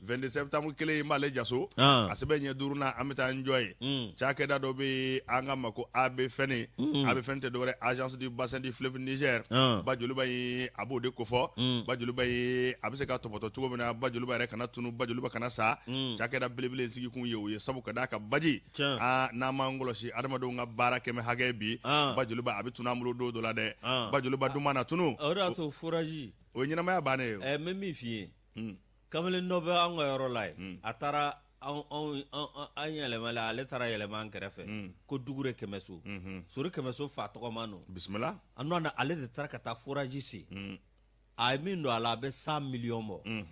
22 septembre kelen in b'ale jaso. A sɛbɛn ɲɛ duurunan, an bɛ taa n jɔ ye. Cakɛda dɔ bɛ yen, an k'a ma ko ABFN. ABFN tɛ dɔwɛrɛ, Agence du bassin du fleuve Niger. Ba joliba in, a b'o de kofɔ. Ba joliba in, a bɛ se ka tɔpɔtɔ cogo min na, ba joliba yɛrɛ kana tunu, ba joliba kana sa. Cakɛda belebele in sigi kun ye o ye, sabu ka d'a kan baji, aa, n'an m'an kɔlɔsi adamadenw ka baara kɛmɛ hakɛ bi, ba joliba a bɛ tunu an bolo don dɔ la dɛ. Ba joliba dun mana tunu, O de y'a to forage o ye ɲɛnamaya bannen ye o. N bɛ min f'i ye, kamalen dɔ bɛ an ka yɔrɔ la yen, a taara an yɛlɛma la, ale taara yɛlɛma an kɛrɛfɛ ko Dugure Kɛmɛso, Sori Kɛmɛso fa tɔgɔma don. Bisimila. A nɔ ale de taara ka taa forage sen. A ye min don a la, a bɛ 100 millions bɔ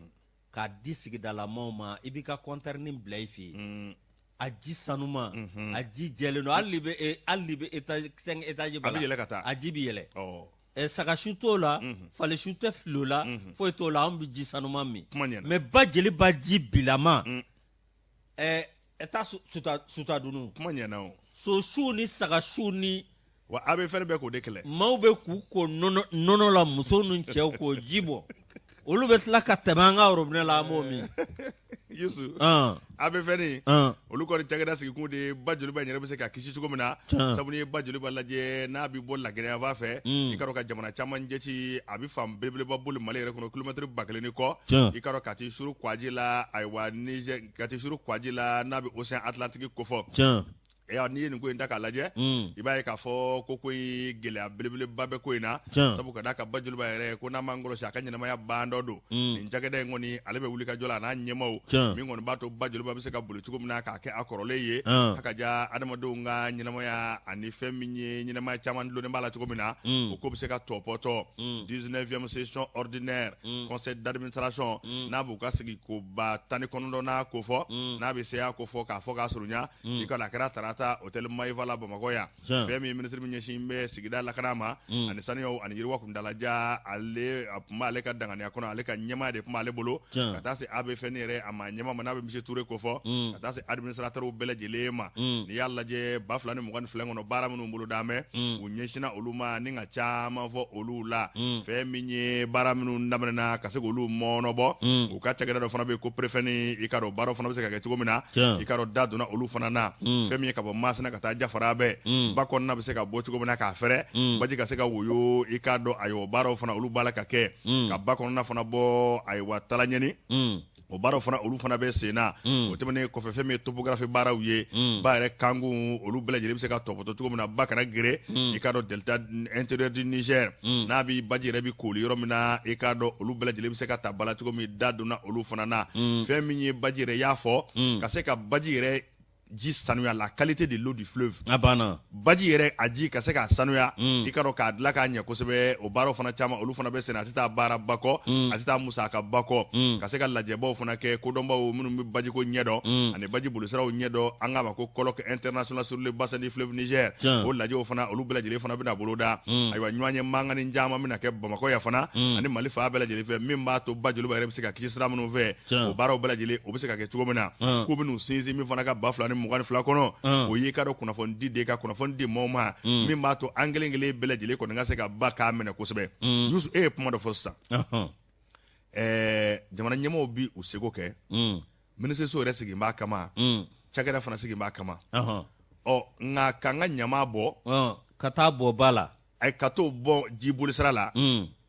k'a di sigidalamaw ma. I b'i ka compteur nin bila i fɛ yen, a ji sanuma, a ji jɛlen don, hali n'i bɛ étage, 5 étage A bɛ yɛlɛ ka taa. A ji bɛ yɛlɛ. Ɔ Sagasiw t'o la, falisiw tɛ fili o la, foyi t'o la. Anw bɛ ji sanuma min. Kuma ɲɛna. Mais ba jeliba ji bilama, ɛ taa suta dunu. Kuma ɲɛna o. Sosiw ni sagasiw ni Wa ABFN bɛ k'o de kɛlɛ. Maaw bɛ k'u ko nɔnɔ la, musow ni cɛw k'o ji bɔ, olu bɛ tila ka tɛmɛ an ka robinet la, an b'o min. Yusu, ABFN, olu kɔni cakɛda sigikun de ye ba joliba in yɛrɛ bɛ se ka kisi cogo min na. Sabu n'i ye ba joliba lajɛ, n'a bɛ bɔ Laginɛ yanfan fɛ, i ka dɔn ka jamana caman jɛci, a bɛ fan belebeleba boli Mali yɛrɛ kɔnɔ, kilomɛtiri 1000 ni kɔ. I ka dɔn ka t'i suru Kwaji la, ayiwa, Niger, ka t'i suru Kwaji la, n'a bɛ Océan Atlantique kofɔ. N'i ye nin ko in ta k'a lajɛ, i b'a ye k'a fɔ ko in gɛlɛya belebeleba bɛ ko in na. Sabu ka d'a kan ba joliba yɛrɛ, ko n'an m'an kɔlɔsi, a ka ɲɛnamaya ban dɔ don. Nin cakɛda in kɔni, ale bɛ wuli ka jɔ la, a n'a ɲɛmaaw, min kɔni b'a to ba joliba bɛ se ka boli cogo min na k'a kɛ a kɔrɔlen ye, a ka ja adamadenw ka ɲɛnamaya ani fɛn min ye ɲɛnamaya caman dulonnen b'a la cogo min na, o ko bɛ se ka tɔpɔtɔ. 19e session ordinaire conseil d'administration, n'a b'u ka sigi koba 19nan ko fɔ, n'a bɛ seya ko fɔ k'a fɔ k'a surunya, i ka a kɛra tarata hôtel Maïva la Bamakɔ yan. Fɛn min ye minisiri min ɲɛsin bɛ sigida lakana ma ani sanuyaw ani yiriwa kuntalaja, ale a tun b'ale ka danganiya kɔnɔ, ale ka ɲɛmaa de tun b'ale bolo, ka taa se ABFN yɛrɛ a ma ɲɛmaa ma, n'a bɛ monsieur Touré kofɔ, ka taa se administrateur bɛɛ lajɛlen ma. N'i y'a lajɛ, 2022 kɔnɔ, baara minnu bolo dan bɛ, u ɲɛsinna olu ma ni ka caman fɔ olu la. Fɛn min ye baara minnu daminɛna ka se k'olu mɔɔnɔbɔ, u ka cakɛda dɔ fana bɛ yen ko préfet, i ka dɔn baaraw fana bɛ se ka kɛ cogo min na, i ka dɔn da donna olu fana na. Fɛn min ye ka bɔ Masina ka taa Jafara bɛɛ, ba kɔnɔna bɛ se ka bɔ cogo min na k'a fɛrɛ, baji ka se ka woyo, i k'a dɔn, ayiwa, baaraw fana olu b'a la ka kɛ ka ba kɔnɔna fana bɔ, ayiwa, talaɲɛni, o baaraw fana olu fana bɛ sen na. O tɛmɛnen kɔfɛ, fɛn min ye topographie baaraw ye, ba yɛrɛ kankun olu bɛɛ lajɛlen bɛ se ka tɔpɔtɔ cogo min na, ba kana gere, i k'a dɔn delta intérieur du Niger, n'a bɛ baji yɛrɛ bɛ kooli yɔrɔ min na, i k'a dɔn olu bɛɛ lajɛlen bɛ se ka ta ba la cogo min, da donna olu fana na. Fɛn min ye baji yɛrɛ y'a fɔ ka se ka baji yɛrɛ ji sanuya, la qualité de l'eau du fleuve. A banna. Baji yɛrɛ a ji ka se k'a sanuya, i ka dɔn k'a dilan k'a ɲɛ kosɛbɛ, o baaraw fana caman olu fana bɛ sen na. A tɛ taa baara ba kɔ, a tɛ taa musaka ba kɔ, ka se ka lajɛbaw fana kɛ, kodɔnbaw minnu bɛ bajiko ɲɛdɔn ani baji bolisiraw ɲɛdɔn, an k'a ma ko colloque international sur le bassin du fleuve Niger. O lajɛw fana olu bɛɛ lajɛlen fana bɛna boloda. Ayiwa, ɲɔgɔn ye mankan ni caman bɛna kɛ Bamakɔ yan fana ani Mali fan bɛɛ lajɛlen fɛ, min b'a to ba joliba yɛrɛ bɛ se ka kisi sira minnu fɛ, o baaraw bɛɛ lajɛlen o bɛ se ka kɛ cogo min na. K'u bɛn'u sinsin min fana ka 2022 kɔnɔ, o y'i ka dɔn kunnafoni di de ka kunnafoni di maaw ma, min b'a to an kelen kelen bɛɛ lajɛlen kɔni ka se ka ba k'a minɛ kosɛbɛ. Yusu, e ye kuma dɔ fɔ sisan, jamana ɲɛmɔgɔw bi u seko kɛ, minisiriso yɛrɛ sigi b'a kama, cakɛda fana sigi b'a kama. Ɔ nka k'an ka ɲama bɔ ka taa bɔ ba la, ayi, ka t'o bɔ ji bolisira la,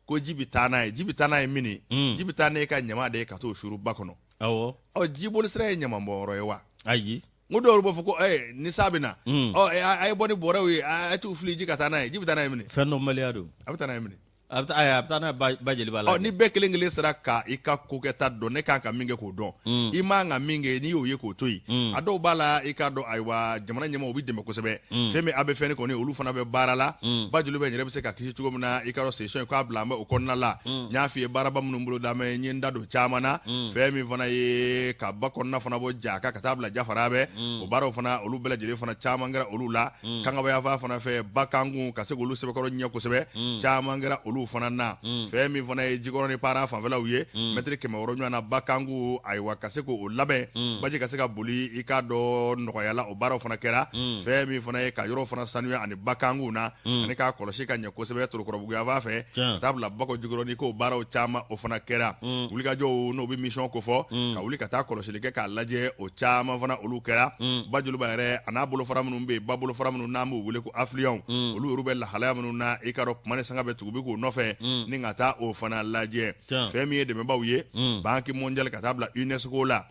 ko ji bɛ taa n'a ye, ji bɛ taa n'a ye mini, ji bɛ taa n'e ka ɲama de ye ka t'o suru ba kɔnɔ. Ɔ, ji bolisira ye ɲama bɔyɔrɔ ye wa? Ayi. N ko dɔw b'a fɔ ko ni sa bɛ na, ɔ a ye bɔ ni bɔrɛw ye, a ye t'u fili ji ka taa n'a ye. Ji bɛ taa n'a ye mini? Fɛn dɔnbaliya don. A bɛ taa n'a ye mini? A bɛ taa a bɛ taa n'a ye ba jeliba la. Ɔ ni bɛɛ kelen kelen sera ka i ka kokɛta dɔn, ne kan ka min kɛ k'o dɔn, i man ka min kɛ n'i y'o ye k'o to yen. A dɔw b'a la, i k'a dɔn, ayiwa, jamana ɲɛmaaw bɛ dɛmɛ kosɛbɛ. Fɛn min ABFN kɔni, olu fana bɛ baara la. Ba joliba in yɛrɛ bɛ se ka kisi cogo min na, i k'a dɔn, session in k'a bila an bɛ o kɔnɔna la. N y'a f'i ye, baaraba minnu bolo da mɛ, n ye n da don caman na. Fɛn min fana ye ka ba kɔnɔna fana bɔ Jaka ka taa bila Jafarabɛ, o baaraw fana, olu bɛɛ lajɛlen fana, caman kɛra olu la. Kangaba fana fɛ, ba kankun ka se k'olu sɛbɛkɔrɔ ɲɛ kosɛbɛ, caman kɛra olu fana na. Fɛn min fana ye Jikɔrɔni Para fanfɛlaw ye, mɛtiri 600 ɲɔgɔn na, ba kankun, ayiwa, ka se k'o labɛn, baji ka se ka boli, i k'a dɔn, nɔgɔya la, o baaraw fana kɛra. Fɛn min fana ye ka yɔrɔ fana sanuya ani ba kankun na, ani k'a kɔlɔsi ka ɲɛ kosɛbɛ Torokɔrɔbugu yanfan fɛ ka taa bila Bakɔ Jikɔrɔni, k'o baaraw caman o fana kɛra. Wulikajɔw n'o bɛ mission kofɔ, ka wuli ka taa kɔlɔsili kɛ k'a lajɛ, o caman fana olu kɛra. Ba joliba yɛrɛ a n'a bolofara minnu bɛ yen, ba bolofara minnu n'an b'u wele ko affluents, olu yɛrɛ bɛ lahalaya minnu na, i k'a dɔn, kuma ni sanga bɛ tugu bi k'u nɔfɛ ni ka taa o fana lajɛ. Fɛn min ye dɛmɛbaaw ye, Banque mondiale ka taa bila UNESCO la,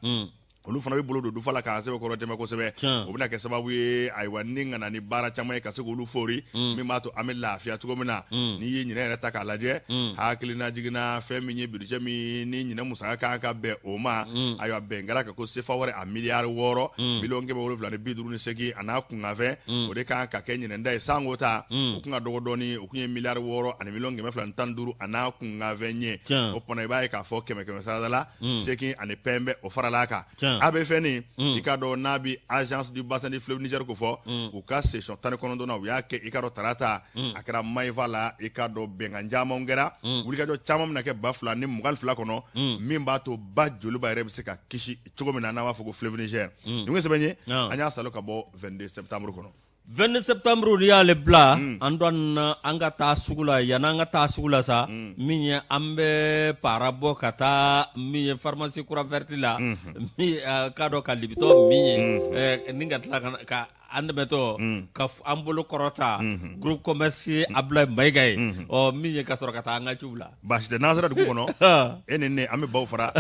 olu fana bɛ bolo don dufa la k'an sɛbɛkɔrɔ dɛmɛ kosɛbɛ. O bɛna kɛ sababu ye, ayiwa, ni ka na ni baara caman ye ka se k'olu fori, min b'a to an bɛ lafiya cogo min na. N'i ye ɲinɛ yɛrɛ ta k'a lajɛ, hakilina jiginna fɛn min ye budget min ni ɲinɛ musaka kan ka bɛn o ma, ayiwa, bɛn kɛra ka ko sefa wari a miliyari 6 758 miliyɔn a n'a kunkanfɛn, o de kan ka kɛ ɲinɛ ta ye. Sanko ta, o kun ka dɔgɔ dɔɔni, o kun ye miliyari 6 ani 215 miliyɔn a n'a kunkanfɛn ye. O fana, i b'a ye k'a fɔ kɛmɛ kɛmɛ sarada la, 80 ani pɛn bɛ o farala a kan. ABFN, i k'a dɔn, n'a bi Agence du bassin du fleuve Niger ko fɔ, u ka session 19 u y'a kɛ, i k'a dɔn, tarata, a kɛra Maïva la. I k'a dɔn, bɛnkan caman kɛra, wulikajɔ caman bɛna kɛ 2022 kɔnɔ, min b'a to ba joliba yɛrɛ bɛ se ka kisi cogo min na, n'an b'a fɔ ko fleuve Niger. Nin ye sɛbɛn ye an y'a salo ka bɔ 22 septembre kɔnɔ. 22 septembre, n'i y'ale bila, an dɔn na, an ka taa sugu la. Yanni an ka taa sugu la sa, min ye an bɛ para bɔ ka taa min ye pharmacie Croix Verte la, min k'a dɔn ka libitɔ min ye, ni ka tila ka an dɛmɛtɔ ka an bolo kɔrɔta groupe commerce Abdoulaye Mayiga ye, ɔ min ye ka sɔrɔ ka taa an ka ciw la. Baasi tɛ, n'an sera dugu kɔnɔ, e ni ne, an bɛ baw fara.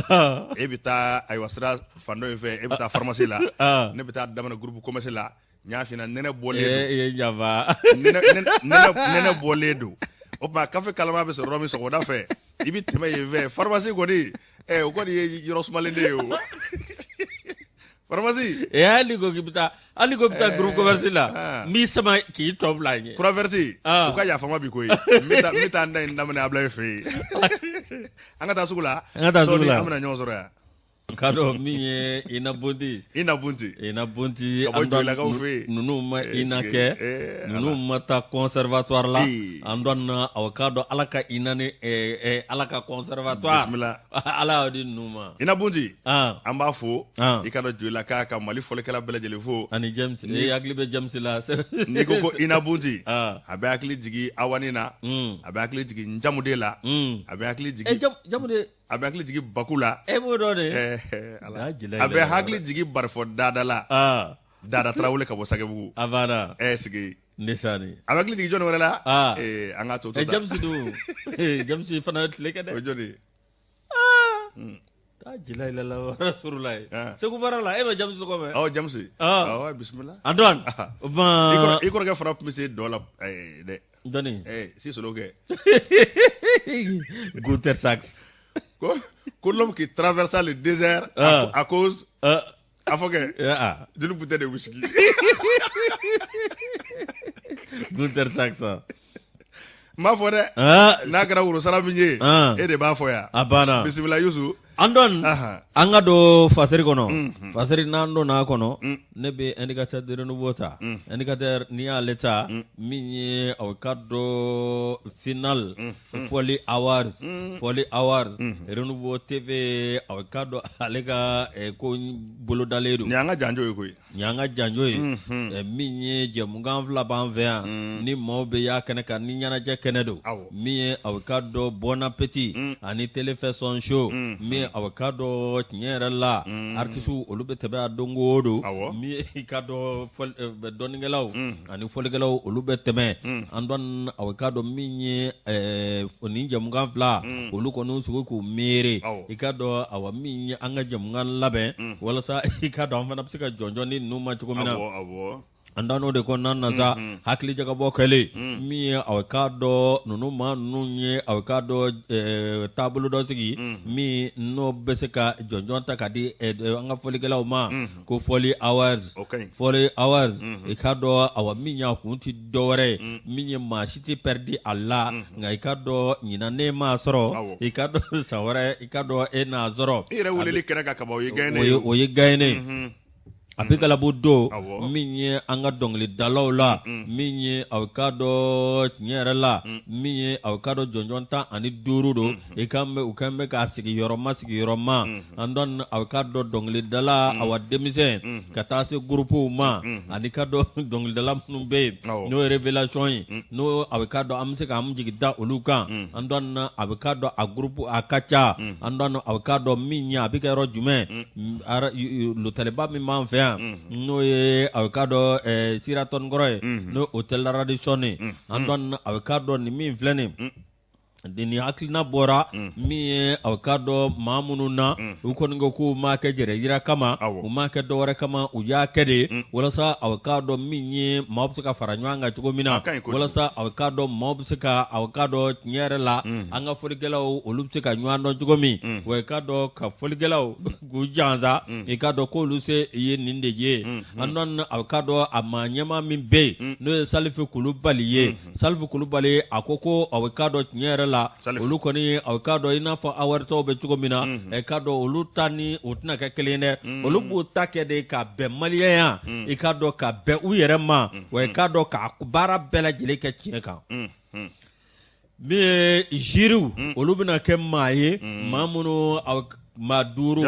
E bɛ taa, ayiwa, sira fan dɔ in fɛ, e bɛ taa pharmacie la, ne bɛ taa daminɛ groupe commerce la. N y'a f'i ɲɛna, nɛnɛ bɔlen don. E ye janfa. Nɛnɛ bɔlen don. O tuma kafe kalama bɛ sɔrɔ yɔrɔ min sɔgɔmada fɛ, i bɛ tɛmɛ yen fɛ. Pharmacie kɔni, o kɔni ye yɔrɔ sumalen de ye o pharmacie. Ee, hali ko k'i bɛ taa, hali ko bɛ taa groupe commerce la, n b'i sama k'i tɔ bila n ɲɛ. Croix Verte, u ka yafa n ma bi koyi. N bɛ taa n da in daminɛ Ablaye fɛ yen. An ka taa sugu la. An ka taa sugu la. Sɔɔni an bɛna ɲɔgɔn sɔrɔ yan. K'a dɔn min ye Ina Bonti. Ina Bonti. Ina Bonti. Ka bɔ Joyilakaw fɛ yen. Ninnu ma ina kɛ. Ninnu ma taa conservatoire la. An dɔn na, aw k'a dɔn, Ala ka ina ni Ala ka conservatoire. Bisimila. Ala y'o di ninnu ma. Ina Bonti. An b'a fo. I k'a dɔn, Joyilaka ka Mali fɔlikɛla bɛɛ lajɛlen fo. Ani James. E hakili bɛ James la. N'i ko ko Ina Bonti. A bɛ hakili jigin Awani na. A bɛ hakili jigin Njamude la. A bɛ hakili jigin. Jamude. A bɛ hakili jigin Baku la. E b'o dɔn de. A bɛ hakili jigin Barifɔ Dada la. Dada Tarawele ka bɔ Sagebugu. A banna. Sigi. Ndesani. A bɛ hakili jigin jɔn wɛrɛ la? An ka to. James dun. James fana ye tile kɛ dɛ. O jɔn de ye? Taa jila ila la Rasululayi. Segu baara la, e bɛ James tɔgɔ mɛn? Awɔ, James. Awɔ, bisimila. Antoine. I kɔrɔkɛ fana tun bɛ se dɔ la dɛ. Dɔnni. Si solo kɛ. Guter Sax. Ko l'homme qui traversa le désert à cause a fɔ kɛ d'une bouteille de whisky. Guter Sax. N b'a fɔ dɛ. N'a kɛra worosara min ye, e de b'a fɔ yan. A banna. Bisimila Yusu. Antoine, an ka don fasiri kɔnɔ. Fasiri, n'an donna a kɔnɔ, ne bɛ indicateur de renouveau ta. Indicateur, n'i y'ale ta, min ye aw ka dɔn final Fɔli Awards, Fɔli Awards, Renouveau TV, aw ka dɔn, ale ka ko bolodalen don. Nin y'an ka janjo ye koyi. Nin y'an ka janjo ye. Min ye jɛmukan fila b'an fɛ yan, ni maaw bɛ y'a kɛnɛ kan, ni ɲɛnajɛ kɛnɛ don, min ye aw ka dɔn Bon Appétit ani Télé fait son show, min ye aw ka dɔn tiɲɛ yɛrɛ la, artistes olu bɛ tɛmɛ a don o don, min ye i ka dɔn dɔnnikɛlaw ani fɔlikɛlaw olu bɛ tɛmɛ. An dɔn aw ka dɔn min ye nin jɛmukan fila, olu kɔni sigi k'u miiri, i ka dɔn, awa, min ye an ka jɛmukan labɛn walasa i ka dɔn an fana bɛ se ka jɔnjɔn di ninnu ma cogo min na. An dan o de kɔnɔna na sa hakili jagabɔ kɛlen min ye aw k'a dɔn ninnu maa ninnu ye aw k'a dɔn taabolo dɔ sigi min n'o bɛ se ka jɔnjɔn ta ka di an ka fɔlikɛlaw ma ko Fɔli Awards Fɔli Awards i k'a dɔn awa min y'a kun tɛ dɔwɛrɛ ye min ye maa si tɛ pɛridi a la nka i k'a dɔn ɲinan ne m'a sɔrɔ i k'a dɔn san wɛrɛ i k'a dɔn e n'a sɔrɔ i yɛrɛ weleli kɛnɛ kan kaban o ye gagné ye o ye gagné a bɛ galabu don min ye an ka dɔnkilidalaw la min ye aw k'a dɔn tiɲɛ yɛrɛ la min ye aw k'a dɔn jɔnjɔn 15 don i kan bɛ u kan bɛ k'a sigiyɔrɔma sigiyɔrɔma an dɔn aw k'a dɔn dɔnkilidala awa denmisɛn ka taa se gurupuw ma ani k'a dɔn dɔnkilidala minnu bɛ yen n'o ye révélation ye n'o aw k'a dɔn an bɛ se k'an jigi da olu kan an dɔn a bɛ k'a dɔn a gurupu a ka ca an dɔn a bɛ k'a dɔn min ye a bɛ kɛ yɔrɔ jumɛn lotɛliba min b'an fɛ yan n'o ye a bɛ k'a dɔn Sheraton kɔrɔ ye n'o hôtel Radisson ye an dɔn a bɛ k'a dɔn nin min filɛ nin nin hakilina bɔra min ye a bɛ k'a dɔn maa minnu na u kɔni ko k'u m'a kɛ yɛrɛ yira kama u m'a kɛ dɔwɛrɛ kama u y'a kɛ de walasa a bɛ k'a dɔn min ye maaw bɛ se ka fara ɲɔgɔn kan cogo min na walasa a bɛ k'a dɔn maaw bɛ se ka a bɛ k'a dɔn tiɲɛ yɛrɛ la an ka fɔlikɛlaw olu bɛ se ka ɲɔgɔn dɔn cogo min wa i k'a dɔn ka fɔlikɛlaw k'u jansa i k'a dɔn k'olu se ye nin de ye an dɔn a bɛ k'a dɔn a maa ɲɛmaa min bɛ yen n'o ye Salifu Kulubali ye Salifu Kulubali a ko ko a bɛ k'a dɔn tiɲɛ yɛrɛ la olu kɔni a bɛ k'a dɔn i n'a fɔ award tɔw bɛ cogo min na i k'a dɔn olu ta ni o tɛna kɛ kelen dɛ olu b'u ta kɛ de ka bɛn maliyɛnya i k'a dɔn ka bɛn u yɛrɛ ma wa i k'a dɔn ka baara bɛɛ lajɛlen kɛ tiɲɛ kan. Min ye juryw olu bɛna kɛ maa ye maa minnu maa duuru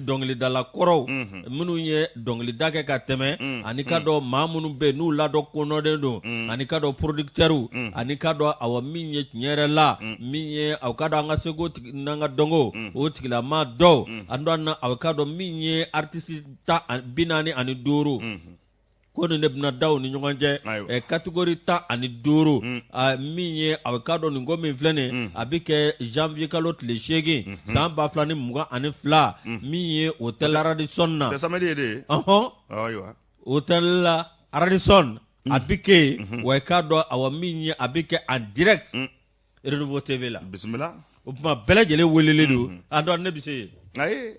dɔnkilidala kɔrɔw minnu ye dɔnkilida kɛ ka tɛmɛ ani k'a dɔn maa minnu bɛ yen n'u ladɔn kodɔnnen don ani k'a dɔn producteurw ani k'a dɔn awa min ye tiɲɛ yɛrɛ la min ye aw k'a dɔn an ka seko n'an ka dɔnko o tigilamaa dɔw an dɔn aw k'a dɔn min ye artiste 45 ko nin de bɛna da u ni ɲɔgɔn cɛ ɛ catégorie 15 min ye a k'a dɔn nin ko min filɛ nin a bɛ kɛ janvier kalo tile 8 san 2022 min ye hôtel Radisson na ɔhɔn hôtel Radisson a bɛ kɛ yen wa i k'a dɔn awa min ye a bɛ kɛ en direct Renouveau TV la bisimila o tuma bɛɛ lajɛlen welelen don a dɔn ne bɛ se yen ayi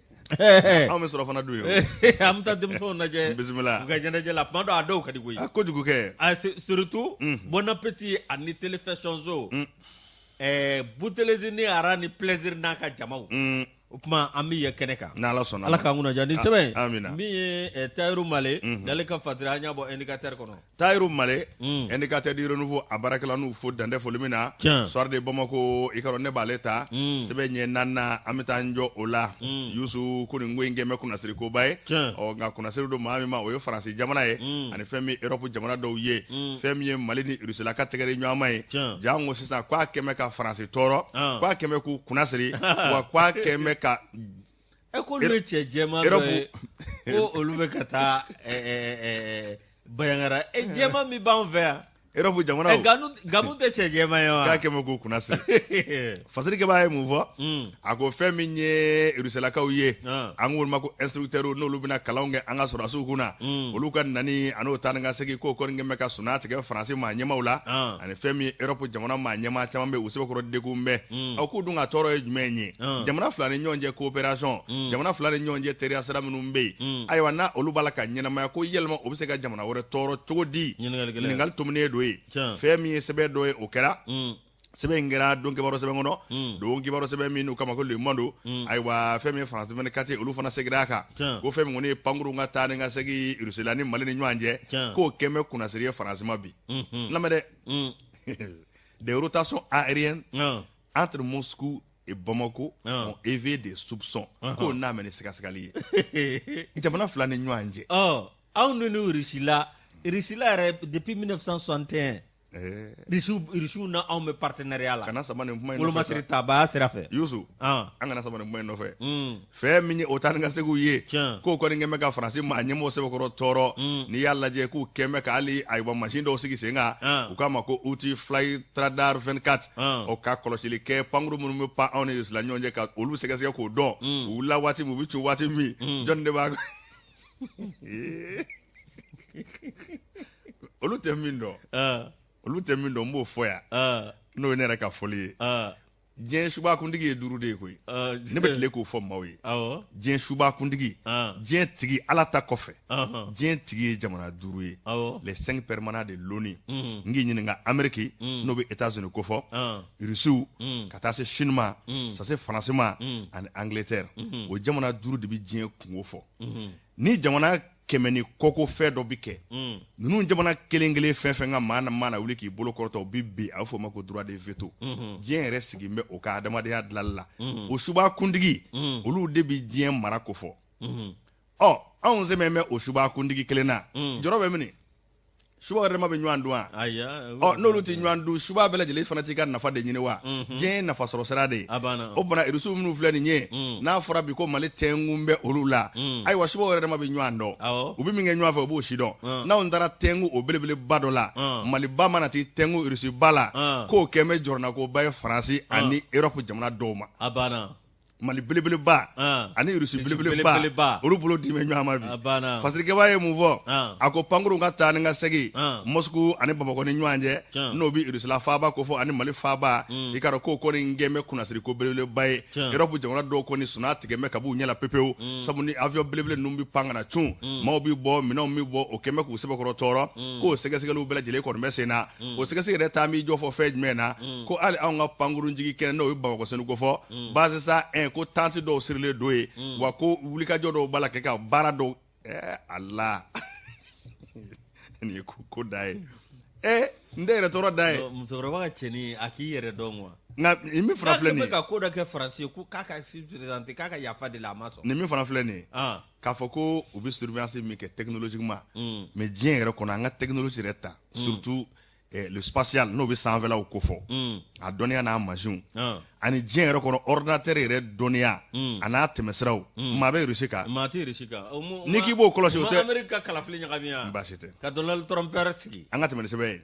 anw bɛ sɔrɔ fana dun yen an bɛ taa denmisɛnw lajɛ bisimila u ka ɲɛnajɛ la tuma dɔ a dɔw ka di koyi a kojugu kɛ a surtout Bon Appétit ani Télé Fashion Show ɛɛ Boutelezi ni Ara ni Plaisir n'a ka jamaw o tuma an bɛ ye kɛnɛ kan n'Ala sɔnna Ala k'an kunna diya ni sɛbɛn amina min ye Tayiru Male n'ale ka fatira an y'a bɔ Indicateur kɔnɔ Tayiru Male Indicateur du Renouveau a baarakɛla n'u fo dan tɛ foli min na Soir de Bamako i k'a dɔn ne b'ale ta sɛbɛn ɲɛ naaninan an bɛ taa an jɔ o la Yusu ko nin ko in kɛn bɛ kunnasiri koba ye ɔ nka kunnasiri don maa min ma o ye Faransi jamana ye ani fɛn min Europe jamana dɔw ye fɛn min ye Mali ni Russie ka tɛgɛ di ɲɔgɔn ma ye janko sisan k'a kɛn bɛ ka Faransi tɔɔrɔ k'a kɛn bɛ k'u kunnasiri wa k'a kɛn bɛ ka e ko olu ye cɛ jɛman dɔ ye ko olu bɛ ka taa Bandiagara e jɛman min b'an fɛ yan Europe jamanaw Gamu tɛ cɛ jɛman ye wa k'a kɛn bɛ k'u kunnasiri fasirikɛbaa ye mun fɔ a ko fɛn min ye Rusilakaw ye an k'olu ma ko instructeurs n'olu bɛna kalanw kɛ an ka sɔrɔdasiw kunna olu ka nani an'o taa ni ka segin k'o kɔni kɛn bɛ ka sunan tigɛ Faransi maa ɲɛmaaw la ani fɛn min ye Europe jamana maa ɲɛmaa caman bɛ u sɛbɛkɔrɔ degun bɛ aw k'u dun ka tɔɔrɔ ye jumɛn ye jamana fila ni ɲɔgɔn cɛ coopération jamana fila ni ɲɔgɔn cɛ teriya sira minnu bɛ yen ayiwa n'a olu b'a la ka ɲɛnamaya ko yɛlɛma o bɛ se ka jamana wɛrɛ tɔɔrɔ cogo di ɲininkali tominen don yen fɛn min ye sɛbɛn dɔ ye o kɛra sɛbɛn in kɛra don kibaru sɛbɛn kɔnɔ don kibaru sɛbɛn min n'u kama ko Le Monde ayiwa fɛn min ye France 24 olu fana seginna a kan ko fɛn min kɔni ye pankurun ka taa ni ka segin Russie la ni Mali ni ɲɔgɔn cɛ k'o kɛn bɛ kunnasiri ye Faransi ma bi lamɛn dɛ des rotations aériennes entre Moscou et Bamako ont éveillé des soupçons k'o n'a mɛn ni sɛgɛsɛgɛli ye jamana fila ni ɲɔgɔn cɛ anw ni Russie la Russie la yɛrɛ depuis 1961 Rusiw na anw bɛ partenariat la kana sama nin kuma in nɔfɛ wolomasiri tabaya sira fɛ Yusu an kana sama nin kuma in nɔfɛ fɛn min ye o taa ni ka seginw ye k'o kɔni kɛn bɛ ka Faransi maa ɲɛmɔgɔ sɛbɛkɔrɔ tɔɔrɔ n'i y'a lajɛ k'u kɛn bɛ ka hali ayiwa mansin dɔw sigi sen kan u k'a ma ko outil Flightradar 24 o ka kɔlɔsili kɛ pankuru minnu bɛ pan anw ni Russie la ɲɔgɔn cɛ ka olu sɛgɛsɛgɛ k'o dɔn u wulila waati min u bɛ cun waati min jɔnni de b'a Olu tɛ min dɔn, olu tɛ min dɔn, n b'o fɔ yan, n'o ye ne yɛrɛ ka fɔli ye. Diɲɛ subakuntigi ye duuru de ye koyi. Ne bɛ tile k'o fɔ maaw ye. Diɲɛ subakuntigi, diɲɛ tigi, Ala ta kɔfɛ, diɲɛ tigi ye jamana duuru ye, les cinq permanents de l'ONU. N k'i ɲininka, Amérique, n'o bɛ États-Unis kofɔ, Rusiw, ka taa se Chine ma, ka se Faransi ma, ani Angleterre, o jamana duuru de bɛ diɲɛ kunko fɔ. Ni jamana kɛmɛ ni kɔko fɛn dɔ bɛ kɛ, ninnu jamana kelen kelen fɛn fɛn ka maa na mana wuli k'i bolo kɔrɔta, o bɛ bin. A bɛ fɔ o ma ko droit de veto. Diɲɛ yɛrɛ sigi bɛ o ka adamadenya dilanli la. O suba kuntigi, olu de bɛ diɲɛ mara ko fɔ. Ɔ, anw sɛmɛ bɛ o suba kuntigi kelen na. Jɔrɔ bɛ min? Suba yɛrɛ ma bɛ ɲɔgɔn dun wa? Ɔ, n'olu tɛ ɲɔgɔn dun, suba bɛɛ lajɛlen fana t'i ka nafa de ɲini wa? Diɲɛ ye nafa sɔrɔ sira de ye. O bana Irisiw minnu filɛ nin ye, n'a fɔra bi ko Mali tɛnkun bɛ olu la, ayiwa, suba yɛrɛ ma bɛ ɲɔgɔn dɔn. U bɛ min kɛ ɲɔgɔn fɛ, u b'o si dɔn. N'anw taara tɛnku o belebeleba dɔ la, Maliba mana t'i tɛnku Irisiba la, k'o kɛn bɛ jɔrɔnakoba ye Faransi ani Europe jamana dɔw ma. Mali belebeleba ani Irisi belebeleba, olu bolo di bɛ ɲɔgɔn ma bi. Fasirikɛba ye mun fɔ? A ko pankurun ka taa ni ka segin Moscou ani Bamakɔ ni ɲɔgɔn cɛ, n'o bɛ Irisila faaba ko fɔ ani Mali faaba, i k'a dɔn k'o kɔni kɛn bɛ kunnasiri ko belebeleba ye. Europe jamana dɔw kɔni suna tigɛ bɛ ka b'u ɲɛ la pepewu, sabu ni avion belebele ninnu bɛ pan ka na cun, maaw bɛ bɔ, minɛnw bɛ bɔ, o kɛn bɛ k'u sɛbɛkɔrɔ tɔɔrɔ. K'o sɛgɛsɛgɛliw bɛɛ lajɛlen kɔni bɛ sen na. O sɛgɛsɛgɛ yɛrɛ taa b'i jɔ fɔ fɛn jumɛn na? Ko hali anw ka pankurun jigin kɛnɛ, n'o ye Bamakɔ Senu ko fɔ, base 101, ko tente dɔw sirilen don yen, wa ko wulikajɔ dɔw b'a la kɛ ka baara dɔw. Ala, nin ye ko da ye. N tɛ yɛrɛ tɔɔrɔ da ye. Musokɔrɔba ka cɛnin, a k'i yɛrɛ dɔn quoi. Nka nin min fana filɛ nin ye, ka ko dɔ kɛ Faransi ye, ko k'a ka présenter, k'a ka yafa deli, a ma sɔn. Nin min fana filɛ nin ye, k'a fɔ ko u bɛ surveillance min kɛ technologiquement, mais diɲɛ yɛrɛ kɔnɔ, an ka technologie yɛrɛ ta, surtout le spatial, n'o bɛ sanfɛlaw ko fɔ, a dɔnniya n'a mansinw, ani diɲɛ yɛrɛ kɔnɔ ordinateur yɛrɛ dɔnniya a n'a tɛmɛsiraw, maa bɛ Russie kan? Maa tɛ Russie kan. N'i k'i b'o kɔlɔsi, o tɛ. Amérique ka kalafili ɲagami yan. Baasi tɛ. Ka Donald Trump sigi. An ka tɛmɛ ni sɛbɛn ye.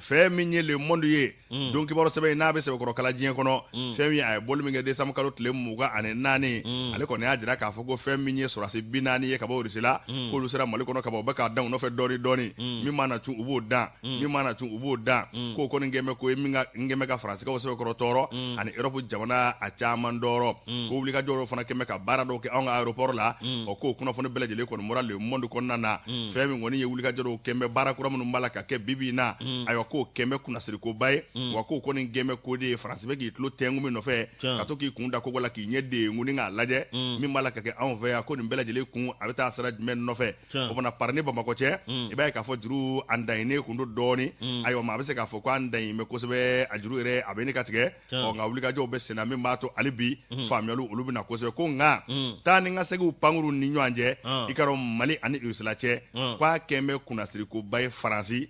Fɛn min ye Le Monde ye, don kibaru sɛbɛn in, n'a bɛ sɛbɛkɔrɔkala diɲɛ kɔnɔ, fɛn min a ye bɔli min kɛ décembre kalo tile 24, ale kɔni y'a jira k'a fɔ ko fɛn min ye sɔrɔdasi 40 ye ka bɔ Russie la, k'olu sera Mali kɔnɔ ka ban, u bɛ k'a dan u nɔfɛ dɔɔni dɔɔni. Min mana cun, u b'o dan. Min mana cun, u b'o dan. K'o kɔni kɛn bɛ ko ye min ka n kɛn bɛ ka Faransikaw sɛbɛkɔrɔ tɔɔrɔ ani Europe jamana a caman tɔɔrɔ. Ko wulikajɔ dɔw fana kɛn bɛ ka baara dɔw kɛ anw ka aéroport la. Ɔ, k'o kunnafoni bɛɛ lajɛlen kɔni bɔra Le Monde kɔnɔna na. Fɛn min kɔni ye wulikajɔ dɔw kɛn bɛ, baara kura minnu b'a la ka kɛ bi bi in na, ayiwa, k'o kɛn bɛ kunnasirikoba ye, wa k'o kɔni kɛn bɛ ko de ye Faransi bɛ k'i tulo tɛnku min nɔfɛ, ka to k'i kun da kogo la, k'i ɲɛ dengu ni k'a lajɛ min b'a la ka kɛ anw fɛ yan, ko nin bɛɛ lajɛlen kun a bɛ taa sira jumɛn nɔfɛ. O fana pari ni Bamakɔ cɛ, i b'a ye k'a fɔ juru an daɲini kun don dɔɔnin. Ayiwa, maa bɛ se k'a fɔ ko an daɲini bɛ kosɛbɛ, a juru yɛrɛ a bɛ ne ka tigɛ. Ɔ, nka wulikajɔw bɛ senna min b'a to hali bi faamuyaliw olu bɛ na kosɛbɛ. Ko nka taa ni ka seginw pankurun ni ɲɔgɔn cɛ, i k'a dɔn Mali ani Russie cɛ, k'a kɛn bɛ kunnasirikoba ye Faransi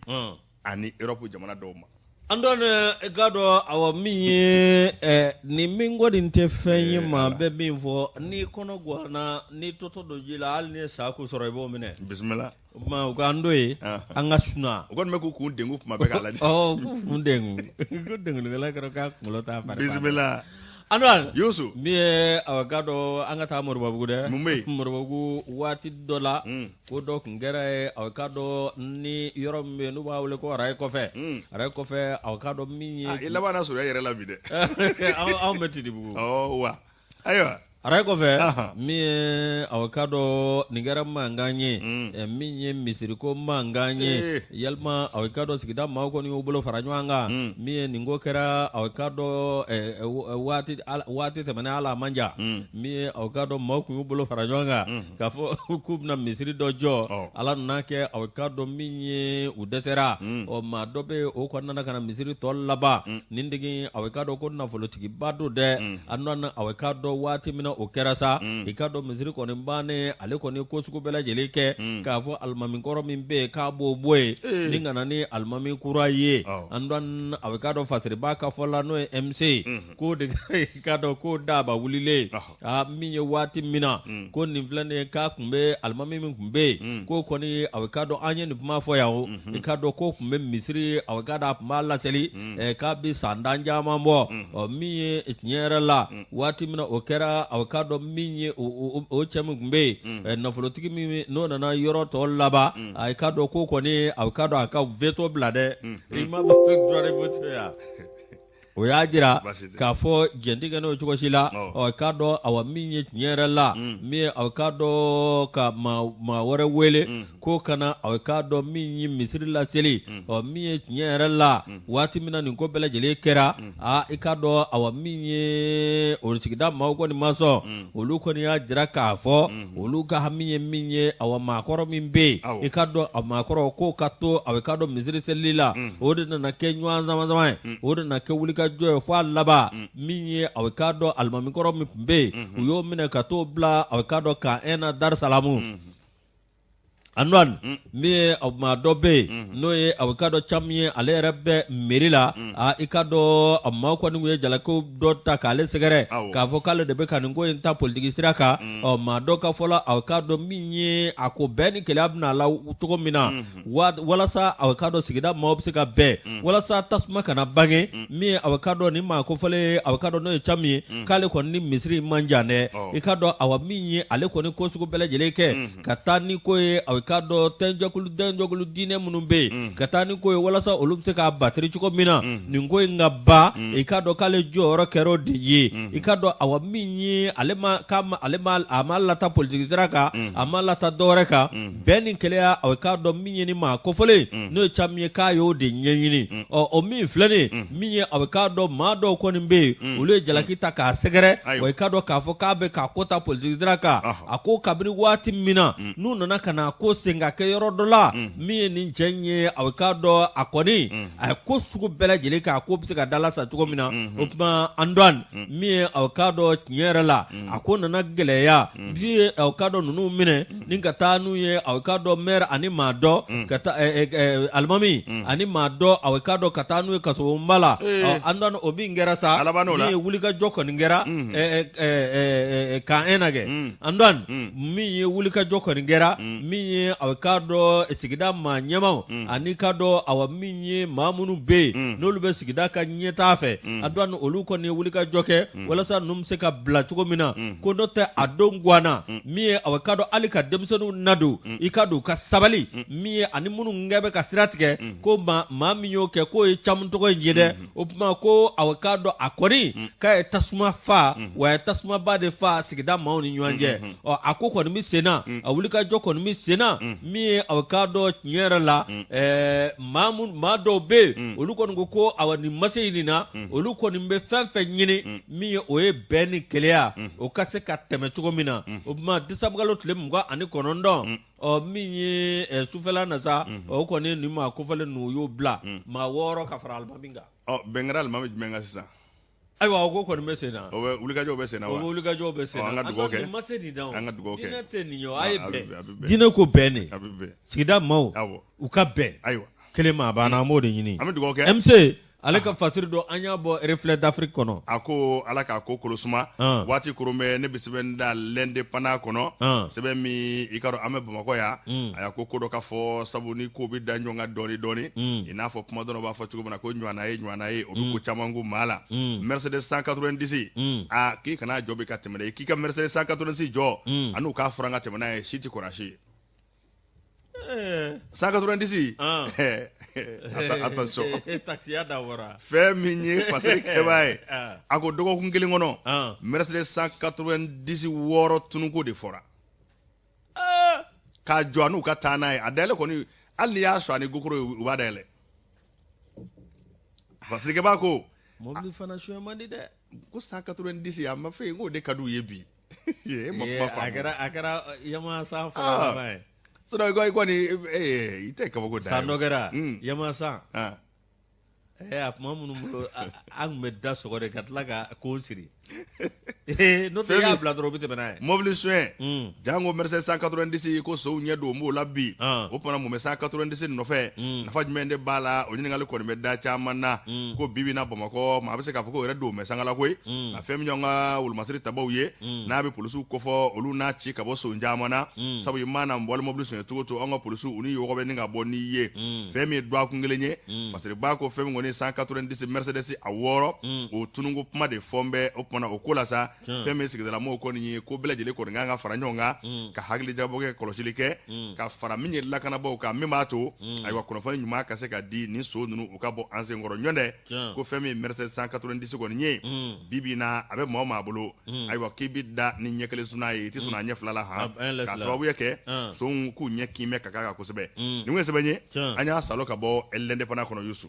ani Europe jamana dɔw ma. An dɔn i k'a dɔn, awa, min ye nin min kɔni tɛ fɛn ye, maa bɛ min fɔ, n'i kɔnɔ ganna, n'i totɔ don ji la, hali ni ye sa ko sɔrɔ, i b'o minɛ. Bisimila. O tuma u k'an to yen, an ka suna. U kɔni bɛ k'u kun dengun kuma bɛɛ k'a lajɛ. Ɔ, k'u kun dengun ko dengunkɛla kɛra k'a kunkolo t'a fari. Bisimila. Antoine. Yusu. Min ye, awa, k'a dɔn an ka taa Moribabugu dɛ. Mun bɛ yen? Moribabugu, waati dɔ la, ko dɔ tun kɛra yen, aw k'a dɔn ni yɔrɔ min bɛ yen n'u b'a wele ko araye kɔfɛ. Araye kɔfɛ, aw k'a dɔn min ye. I laban na sɔrɔ i yɛrɛ la bi dɛ. Anw bɛ Tidibugu. Ɔ wa ayiwa. Araye kɔfɛ, min ye, aw k'a dɔn nin kɛra mankan ye, min ye misiriko mankan ye. Yalima, aw k'a dɔn sigida maaw kɔni y'u bolo fara ɲɔgɔn kan. Min ye nin ko kɛra, aw k'a dɔn waati tɛmɛnen, ala a man jan, min ye, aw k'a dɔn maaw tun y'u bolo fara ɲɔgɔn kan k'a fɔ k'u bɛna misiri dɔ jɔ. Ala nana kɛ, aw k'a dɔn min ye, u dɛsɛra. Ɔ, maa dɔ bɛ yen, o kɔni nana ka na misiri tɔ laban. Nin tigi, aw k'a dɔn ko nafolotigiba don dɛ. A nana, aw k'a dɔn waati min na o kɛra sa, i k'a dɔn misiri kɔni bannen, ale kɔni ko sugu bɛɛ lajɛlen kɛ k'a fɔ alimami kɔrɔ min bɛ yen k'a b'o bɔ yen ni ka na ni alimami kura ye. An aw k'a dɔn fasiriba ka fɔ la, n'o ye MC, k'o de i k'a dɔn ko daba wulilen aa min ye waati min na ko nin filɛ nin ye, k'a tun bɛ alimami min tun bɛ yen, k'o kɔni, aw k'a dɔn an ye nin kuma fɔ yan o, i k'a dɔn k'o tun bɛ misiri, aw k'a dɔn a tun b'a laseli k'a bɛ san tan caman bɔ. Ɔ, min ye tiɲɛ yɛrɛ la, waati min na o kɛra, a k'a dɔn min ye o cɛ min tun bɛ yen nafolotigi min n'o nana yɔrɔ tɔ laban a k'a dɔn ko kɔni a k'a dɔn a ka veto bila dɛ i ma droit de veto ya o y'a jira k'a fɔ jɛn tɛ kɛ n'o cogo si la ɔ k'a dɔn awa min ye tiɲɛ yɛrɛ la min ye a k'a dɔn ka maa wɛrɛ wele ko ka na a k'a dɔn min ye misiri laseli ɔ min ye tiɲɛ yɛrɛ la waati min na nin ko bɛɛ lajɛlen kɛra aa i k'a dɔn awa min ye o sigida maaw kɔni ma sɔn olu kɔni y'a jira k'a fɔ olu ka hami ye min ye awa maakɔrɔ min bɛ yen i k'a dɔn a maakɔrɔ k'o ka to a k'a dɔn misiri selili la o de nana kɛ ɲɔgɔn sama sama ye o de nana kɛ wulikajɔ ye fo a laban min ye a k'a dɔn alimamikɔrɔ min tun bɛ yen u y'o minɛ ka t'o bila a k'a dɔn camp 1 na Darisalamu Antoine min ye maa dɔ bɛ yen n'o ye a k'a dɔn Camu ye ale yɛrɛ bɛ mairie la i k'a dɔn a maaw kɔni ye jalaki dɔ ta k'ale sɛgɛrɛ k'a fɔ k'ale de bɛ ka nin ko in ta politiki sira kan ɔ maa dɔ ka fɔ la a k'a dɔn min ye a ko bɛn ni kelenya bɛna a la cogo min na walasa a k'a dɔn sigida maaw bɛ se ka bɛn walasa tasuma kana bange min ye a k'a dɔn ni maa kofɔlen a k'a dɔn n'o ye Camu ye k'ale kɔni ni misiri man jan dɛ i k'a dɔn awa min ye ale kɔni ko sugu bɛɛ lajɛlen kɛ ka taa ni ko ye a k'a dɔn tɔnjɛkulu diinɛ minnu bɛ yen ka taa ni ko ye walasa olu bɛ se k'a batiri cogo min na nin ko in ka ban i k'a dɔn k'ale jɔyɔrɔ kɛra o de ye i k'a dɔn awa min ye ale ma a ma lata politiki sira kan a ma lata dɔwɛrɛ kan bɛn ni kelenya a k'a dɔn min ye ni maa kofɔlen n'o ye Camu ye k'a y'o de ɲɛɲini ɔ o min filɛ nin min ye a k'a dɔn maa dɔw kɔni bɛ yen olu ye jalaki ta k'a sɛgɛrɛ wa i k'a dɔn k'a fɔ k'a bɛ k'a ko ta politiki sira kan a ko kabini waati min na n'u nana ka na ko sen ka kɛ yɔrɔ dɔ la min ye nin cɛ in ye a k'a dɔn a kɔni a ye ko sugu bɛɛ lajɛlen kɛ a ko bɛ se ka dalasa cogo min na o tuma Antoine min ye a k'a dɔn tiɲɛ yɛrɛ la a ko nana gɛlɛya min ye a k'a dɔn ninnu minɛ ni ka taa n'u ye a k'a dɔn maire ani maa dɔ ka taa alimami ani maa dɔ a k'a dɔn ka taa n'u ye kasobonba la Antoine o min kɛra sa min ye wulikajɔ kɔni kɛra camp 1 na kɛ Antoine min ye wulikajɔ kɔni kɛra min ye a k'a dɔn sigida maa ɲɛmaw ani k'a dɔn awa min ye maa minnu bɛ yen n'olu bɛ sigida ka ɲɛtaa fɛ Antoine olu kɔni ye wulikajɔ kɛ walasa ninnu bɛ se ka bila cogo min na ko n'o tɛ a don ganna min ye a k'a dɔn hali ka denmisɛnninw nadon i k'a dɔn u ka sabali min ye ani minnu kɛ bɛ ka sira tigɛ ko maa min y'o kɛ k'o ye Camu tɔgɔ in ye dɛ o tuma ko a k'a dɔn a kɔni k'a ye tasuma fa wa a ye tasumaba de fa sigida maaw ni ɲɔgɔn cɛ ɔ a ko kɔni bɛ senna a wulikajɔ kɔni bɛ senna min ye a k'a dɔn tiɲɛ yɛrɛ la maa dɔw bɛ yen olu kɔni ko ko awa nin ma se nin na olu kɔni bɛ fɛn fɛn ɲini min ye o ye bɛn ni kelenya o ka se ka tɛmɛ cogo min na o tuma desanburukalo tile 29 ɔ min ye sufɛla na sa o kɔni nin maa kofɔlen ninnu u y'o bila maa 6 ka fara alimami kan. Ɔ bɛn kɛra alimami jumɛn kan sisan? Ayiwa o ko kɔni bɛ sen na. O bɛ wulikajɔw bɛ sen na wa? O wulikajɔw bɛ sen na. An ka dugawu kɛ. Nin ma se nin na o. An ka dugawu kɛ. Diinɛ tɛ nin ye o, a ye bɛn. Diinɛ ko bɛn de. A bɛ bɛn. Sigida maaw. Awɔ. U ka bɛn. Ayiwa. Kelen ma a banna an b'o de ɲini. An bɛ dugawu kɛ. MC ale ka fasiri don an y'a bɔ Reflet d'Afrique kɔnɔ. A ko Ala k'a ko kolo suma. Waati koron bɛ ne bɛ sɛbɛn da l'Indépendant kɔnɔ. Sɛbɛn min i k'a dɔn an bɛ Bamakɔ yan. A y'a ko ko dɔ ka fɔ sabu ni ko bɛ da ɲɔgɔn kan dɔɔni dɔɔni. I n'a fɔ kuma dɔ b'a fɔ cogo min na ko ɲɔgɔnna ye ɲɔgɔnna ye o bɛ ko caman kun maa la. Mercedes 190 aa k'i kana jɔ bi ka tɛmɛ dɛ k'i ka Mercedes 190 jɔ an'u k'a furan ka tɛmɛ n'a ye si tɛ kɔrɔ si ye. 190 attention taxiya dabɔra fɛn min ye fasiri kɛbaa ye a ko dɔgɔkun kelen kɔnɔ Mercedes 190 wɔɔrɔ tunuko de fɔra k'a jɔ an'u ka taa n'a ye a dayɛlɛ kɔni hali n'i y'a sɔrɔ ani gokoro u b'a dayɛlɛ fasirikɛbaa ko mobili fana suɲɛ man di dɛ ko 190 a ma fɛ yen k'o de ka d'u ye bi e ma kuma faamu a kɛra Yamaha san fɔlɔ laban ye sinon i kɔni i tɛ kabako da san dɔ kɛra Yamaha san a tuma minnu bolo an tun bɛ da sɔgɔ de ka tila ka kon siri n'o tɛ i y'a bila dɔrɔn u bɛ tɛmɛ n'a ye mobili suɲɛ janko Mercedes 190 ko sow ɲɛ don b'o la bi o tuma mun bɛ 190 nɔfɛ nafa jumɛn de b'a la o ɲininkali kɔni bɛ da caman na ko bi bi na Bamakɔ maa bɛ se k'a fɔ ko yɛrɛ don bɛ sangala koyi nka fɛn min y'an ka wolomasiri tabaw ye n'a bɛ polisiw kofɔ olu n'a ci ka bɔ son caman na sabu i mana wali mobili suɲɛ cogo to an ka polisiw u ni yɔgɔ bɛ ni ka bɔ n'i ye fɛn min ye dɔgɔkun kelen ye fasiriba ko fɛn min kɔni kɔni 190 Mercedes a 6 o tununko kuma de fɔn bɛ. O tuma na o ko la sa, fɛn min sigidalamɔgɔw kɔni ye, ko bɛɛ lajɛlen kɔni kan ka fara ɲɔgɔn kan ka hakili jagabɔ kɛ, kɔlɔsili kɛ ka fara min ye lakanabaaw kan, min b'a to ayiwa kunnafoni ɲuman ka se ka di ni so ninnu u ka bɔ an senkɔrɔ. Ɲɔntɛ ko fɛn min Mercedes 190 kɔni ye, bi bi in na a bɛ maa o maa bolo, ayiwa k'i bɛ da ni ɲɛ kelen suna ye, i tɛ sɔn a ɲɛ fila la han, k'a sababuya kɛ sonw k'u ɲɛ kin bɛ ka k'a kan kosɛbɛ. Nin kun ye sɛbɛn ye an y'a salo ka bɔ L'Indépendant kɔnɔ, Yusu.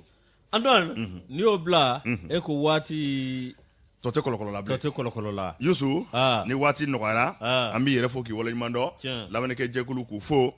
Antoine, n'i y'o bila, e ko waati tɔ tɛ kɔlɔkɔlɔ la tɔ tɛ kɔlɔkɔlɔ la. Yusu, ni waati nɔgɔyara, an b'i yɛrɛ fo k'i waleɲuman dɔn, lamɛnnikɛ jɛkulu k'u fo.